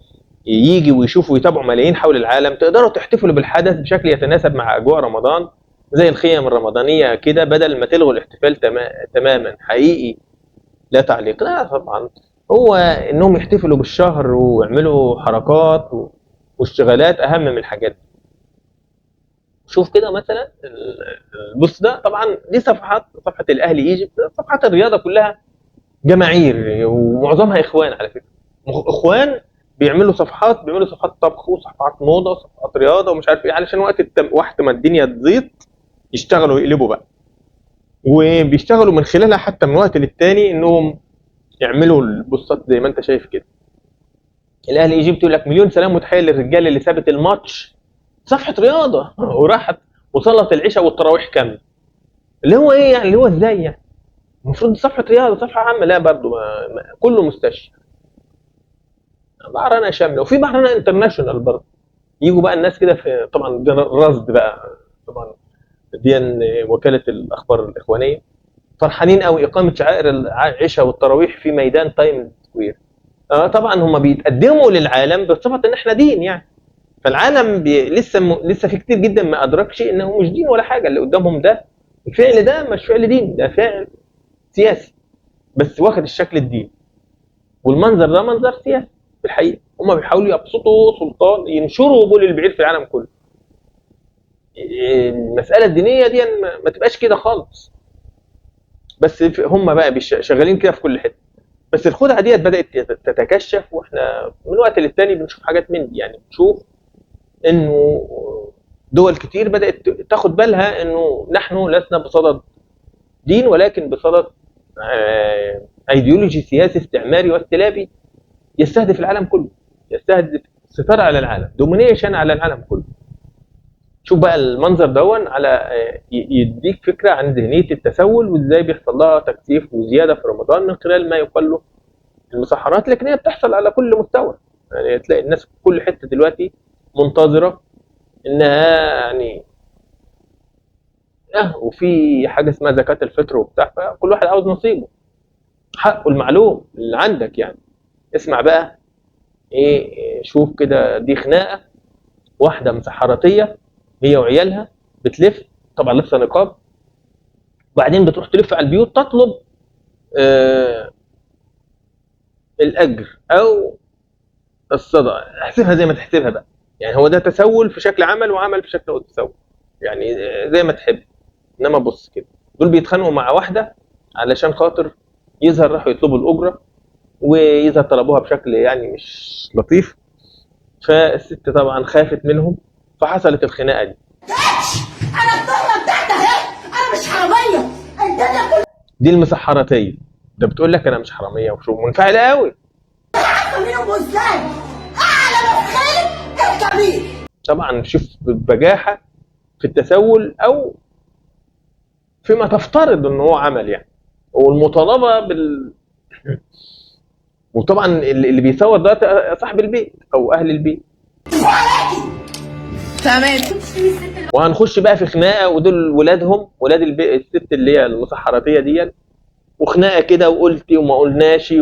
يجي ويشوفوا ويتابعوا ملايين حول العالم، تقدروا تحتفلوا بالحدث بشكل يتناسب مع اجواء رمضان زي الخيم الرمضانية كده، بدل ما تلغوا الاحتفال تماما. حقيقي لا تعليق. لا طبعا هو انهم يحتفلوا بالشهر ويعملوا حركات واشتغالات اهم من الحاجات دي. شوف كده مثلا البص ده، طبعا دي صفحة الاهلي ايجيبت، صفحات الرياضة كلها جماهير ومعظمها اخوان على فكرة. اخوان بيعملوا صفحات، بيعملوا صفحات طبخ وصفحات موضة وصفحات رياضة ومش عارف ايه، علشان وقت ما الدنيا تزيط يشتغلوا ويقلبوا بقى، وبيشتغلوا من خلالها حتى من وقت للتاني انهم يعملوا البوستات زي ما انت شايف كده. الاهلي ايجيبت يقول لك مليون سلام وتحية للرجال اللي سابت الماتش، صفحة رياضة وراحت وصلت العشاء والتراويح كاملة. اللي هو ايه يعني؟ اللي هو ازاي يعني؟ المفروض صفحة رياضة، صفحة عامة. لا برضه كله مستشفى، بعرنه شاملة، وفي بعرنه international برضه. يجوا بقى الناس كده في، طبعا ده الرصد بقى، طبعا دي وكالة الاخبار الاخوانيه، فرحانين قوي اقامه شعائر العشاء والتراويح في ميدان تايم سكوير. طبعا هم بيتقدموا للعالم بصفة ان احنا دين يعني، فالعالم لسه في كتير جدا ما ادركش انه مش دين ولا حاجة. اللي قدامهم ده الفعل ده مش فعل دين، ده فعل سياسي بس واخد الشكل الديني، والمنظر ده منظر سياسي في الحقيقة. هم بيحاولوا يبسطوا سلطان، ينشروا بول البعير في العالم كله. المسالة الدينية دي ما تبقاش كده خالص، بس هم بقى شغالين كده في كل حتة. بس الخدعه ديت بدات تتكشف، واحنا من وقت للتاني بنشوف حاجات من دي يعني. بنشوف انه دول كتير بدات تاخد بالها انه نحن لسنا بصدد دين، ولكن بصدد ايديولوجي سياسي استعماري واستلابي يستهدف العالم كله، يستهدف السيطرة على العالم، domination على العالم كله. شوف بقى المنظر دون على يديك فكرة عن ذهنية التسول وازاي بيحصل لها تكثيف وزيادة في رمضان من خلال ما يقال له المسحرات، لكن هي بتحصل على كل مستوى يعني. تلاقي الناس في كل حتة دلوقتي منتظره انها يعني وفي حاجة اسمها زكاة الفطر وبتاع، فكل واحد عاوز نصيبه، حقه المعلوم اللي عندك يعني. اسمع بقى ايه، شوف كده، دي خناقه واحدة مسحراتيه هي وعيالها بتلف، طبعا لابسه نقاب، وبعدين بتروح تلف على البيوت تطلب الاجر او الصدقة. احسبها زي ما تحسبها بقى يعني، هو ده تسول في شكل عمل وعمل في شكل تسول يعني، زي ما تحب. انما بص كده، دول بيتخانقوا مع واحدة علشان خاطر يظهر راحوا يطلبوا الاجرة، ويظهر طلبوها بشكل يعني مش لطيف، فالست طبعا خافت منهم فحصلت الخناقة دي. انا الطهره بتاعتي اهي، انا مش حرامية، الدنيا كلها دي المسحراتيه ده بتقول لك انا مش حرامية، وشو منفعله قوي. عارفه مين ام اسلام، اعلى من خالد الكبير. طبعا شوف بجاحه في التسول او فيما تفترض ان هو عمل يعني، والمطالبة بال وطبعا اللي بيصور ده صاحب البيت او اهل البيت. تمام. وهنخش بقى في خناقه، ودول ولادهم، ولاد البيت، الست اللي هي المسحراتيه دي، وخناقه كده وقلتي وما قلناش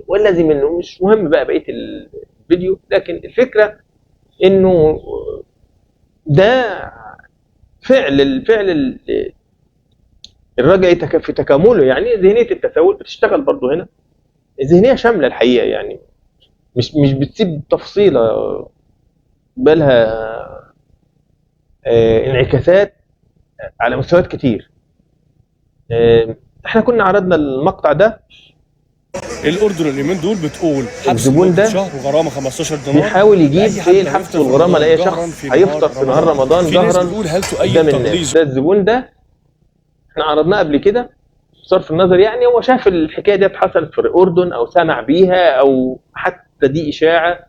والذي منه. مش مهم بقى بقية الفيديو، لكن الفكرة انه ده فعل الفعل الرجعي في تكامله يعني. ذهنية التسول بتشتغل برضو هنا، ذهنية شاملة الحقيقة يعني، مش بتسيب تفصيله بالها انعكاسات على مستويات كتير. احنا كنا عرضنا المقطع ده. الاردن اليومين دول بتقول الزبون ده شهر وغرامه 15 دينار، بيحاول يجيب ايه الحبس والغرامه لاي شخص هيفطر في نهار رمضان جهرا قدام الناس. ده الزبون ده احنا عرضناه قبل كده، بصرف النظر يعني هو شاف الحكاية دي حصلت في الاردن او سمع بيها، او حتى دي اشاعة.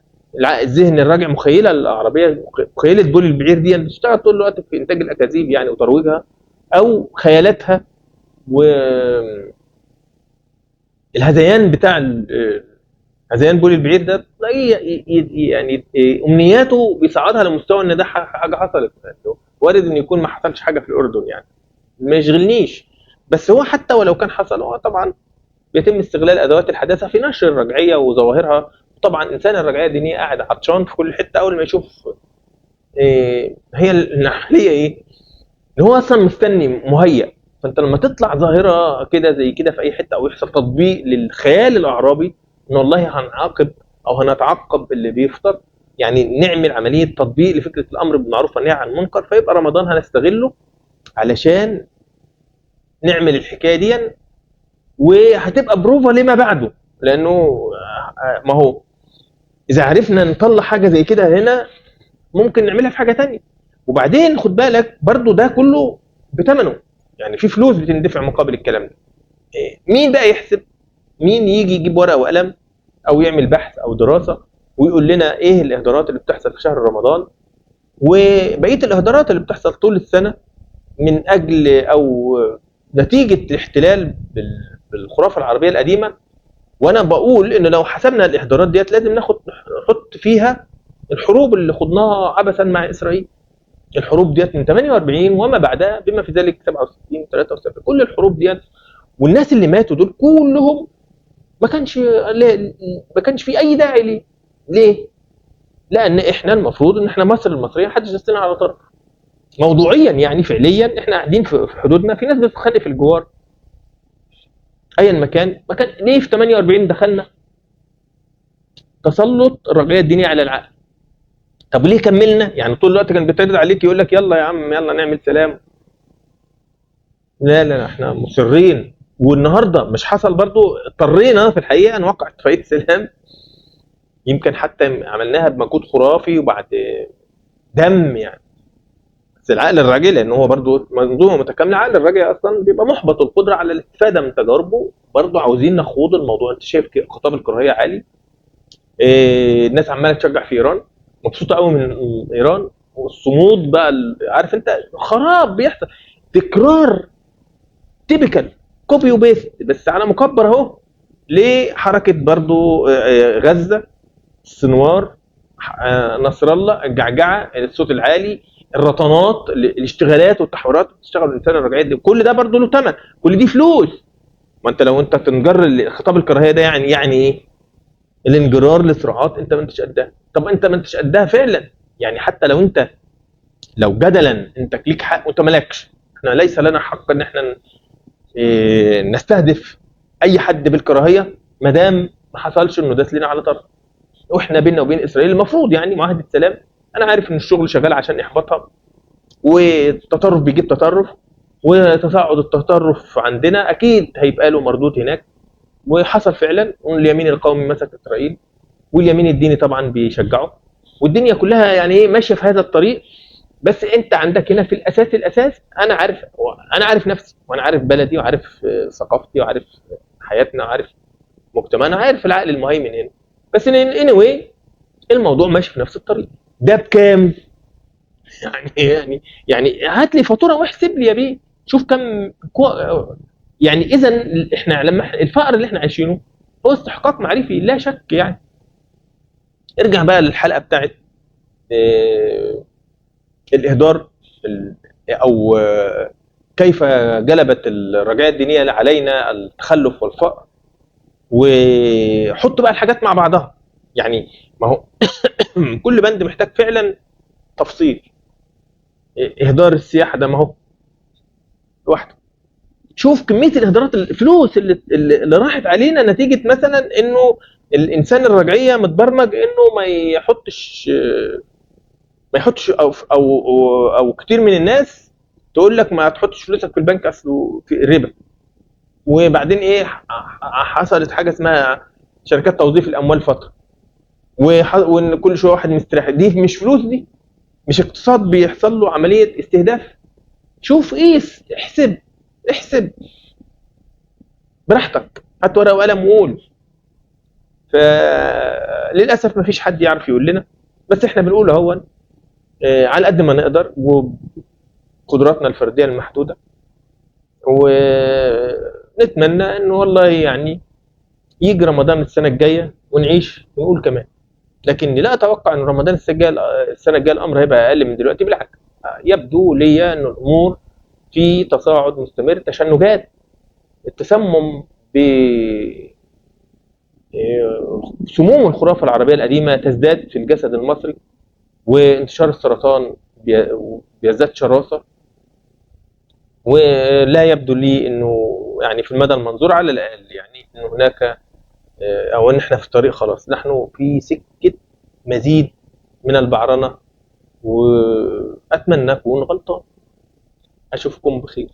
الذهن الراجع مخيلة العربية، مخيلة بول البعير دي بتشتغل طول الوقت في انتاج الاكاذيب يعني وترويجها او خيالاتها، و الهذيان بتاع هذيان بول البعير ده تلاقيه يعني امنياته بيصعدها لمستوى ان ده حاجة حصلت. وارد ان يكون ما حصلش حاجة في الاردن يعني، ما يشغلنيش، بس هو حتى ولو كان حصل، هو طبعا بيتم استغلال ادوات الحداثة في نشر الرجعية وظواهرها. طبعا انسان الرجعية الدينية قاعد عطشان في كل حتة، اول ما يشوف إيه هي العملية، ايه ان هو اصلا مستني مهيأ. فانت لما تطلع ظاهره كده زي كده في اي حتة، او يحصل تطبيق للخيال الاعرابي ان والله هنعاقب او هنتعاقب اللي بيفطر، يعني نعمل عملية تطبيق لفكرة الامر بالمعروف والنهي عن المنكر، فيبقى رمضان هنستغله علشان نعمل الحكاية دي، وهتبقى بروفا لما بعده. لانه ما هو اذا عرفنا نطلع حاجة زي كده هنا ممكن نعملها في حاجة تانية. وبعدين خد بالك برضو ده كله بثمنه، يعني في فلوس بتندفع مقابل الكلام ده. مين بقى يحسب؟ مين يجي يجيب ورقة وقلم او يعمل بحث او دراسة ويقول لنا ايه الاهدارات اللي بتحصل في شهر رمضان وبقية الاهدارات اللي بتحصل طول السنة من اجل او نتيجة الاحتلال بالخرافه العربية القديمة؟ وانا بقول ان لو حسبنا الاهدارات ديت لازم نحط فيها الحروب اللي خضناها عبثا مع اسرائيل. الحروب ديت من 48 وما بعدها، بما في ذلك 67 73، كل الحروب ديت والناس اللي ماتوا دول كلهم ما كانش في اي داعي ليه. ليه؟ لان احنا المفروض ان احنا مصر المصرية محدش دستنا على طرف موضوعيا، يعني فعليا احنا قاعدين في حدودنا، في ناس بتتخانق في الجوار ايا مكان. ليه في 48 دخلنا تسلط الرجعية الدينية على العقل؟ طب ليه كملنا؟ يعني طول الوقت كان بيتعرض عليك يقول لك يلا يا عم يلا نعمل سلام. لا لا احنا مصرين. والنهارده مش حصل برضو، اضطرينا في الحقيقة نوقع اتفاقية سلام، يمكن حتى عملناها بمجهود خرافي وبعد دم يعني. بس العقل الراجعي لان هو برضو منظومة متكاملة، عقل الراجعي اصلا بيبقى محبط القدرة على الاستفادة من تجاربه. برضو عاوزين نخوض الموضوع. انت شايف خطاب الكراهية عالي، الناس عماله تشجع في ايران، مبسوطة قوي من ايران والصمود بقى، عارف انت خراب بيحصل، تكرار typical copy و paste بس على مكبر اهو لحركة برضو غزة، السنوار، نصر الله، الجعجعه، الصوت العالي، الرطانات، الاشتغالات والتحورات اللي بتشتغل الانسان الرجعية دي، كل ده برضو له ثمن، كل دي فلوس. ما انت لو انت تنجر خطاب الكراهية ده يعني ايه؟ الانجرار لصراعات انت ما انتش قدها. طب انت ما انتش قدها فعلا، يعني حتى لو انت لو جدلا انت ليك حق وانت مالكش، احنا ليس لنا حق ان احنا نستهدف اي حد بالكراهيه ما دام ما حصلش انه داس لنا على طرف. واحنا بيننا وبين اسرائيل المفروض يعني معاهدة سلام. انا عارف ان الشغل شغال عشان احباطها، والتطرف بيجيب تطرف، وتصاعد التطرف عندنا اكيد هيبقى له مردود هناك، وحصل فعلا. واليمين القومي مسك اسرائيل، واليمين الديني طبعا بيشجعه، والدنيا كلها يعني ايه ماشية في هذا الطريق. بس انت عندك هنا في الاساس انا عارف نفسي، وانا عارف بلدي، وعارف ثقافتي، وعارف حياتنا، وعارف مجتمعنا، عارف العقل المهيمن هنا. بس anyway الموضوع ماشي في نفس الطريق. ده بكام؟ يعني يعني هات لي فاتورة واحسب لي يا بيه، شوف كم يعني. اذا احنا لما الفقر اللي احنا عايشينه هو استحقاق معرفي لا شك. يعني ارجع بقى للحلقة بتاعت الاهدار او كيف جلبت الرجعية الدينية علينا التخلف والفقر، وحط بقى الحاجات مع بعضها. يعني ما هو كل بند محتاج فعلا تفصيل. اهدار السياحة ده ما هو لوحده، شوف كمية الاهدارات، الفلوس اللي راحت علينا نتيجة مثلا انه الانسان الرجعية متبرمج انه ما يحطش او او او كتير من الناس تقول لك ما تحطش فلوسك في البنك اصله في الربا. وبعدين ايه حصلت حاجة اسمها شركات توظيف الاموال فترة، وان كل شوية واحد مستريح. دي مش فلوس، دي مش اقتصاد بيحصل له عملية استهداف. شوف قيس، احسب احسب. براحتك، هات ورقة وقلم وقول. فللاسف ما فيش حد يعرف يقول لنا، بس احنا بنقول اهو على قد ما نقدر وقدراتنا الفردية المحدودة، ونتمنى انه والله يعني يجي رمضان السنة الجاية ونعيش ونقول كمان. لكن لا اتوقع ان رمضان السنة الجاية الامر هيبقى اقل من دلوقتي، بالعكس يبدو لي ان الامور في تصاعد مستمر، تشنجات التسمم ب سموم الخرافة العربية القديمة تزداد في الجسد المصري، وانتشار السرطان بيزداد شراسة، ولا يبدو لي انه يعني في المدى المنظور على الاقل يعني انه هناك او ان احنا في الطريق خلاص، نحن في سكة مزيد من البعرنه، واتمنى اكون غلطان. اشوفكم بخير.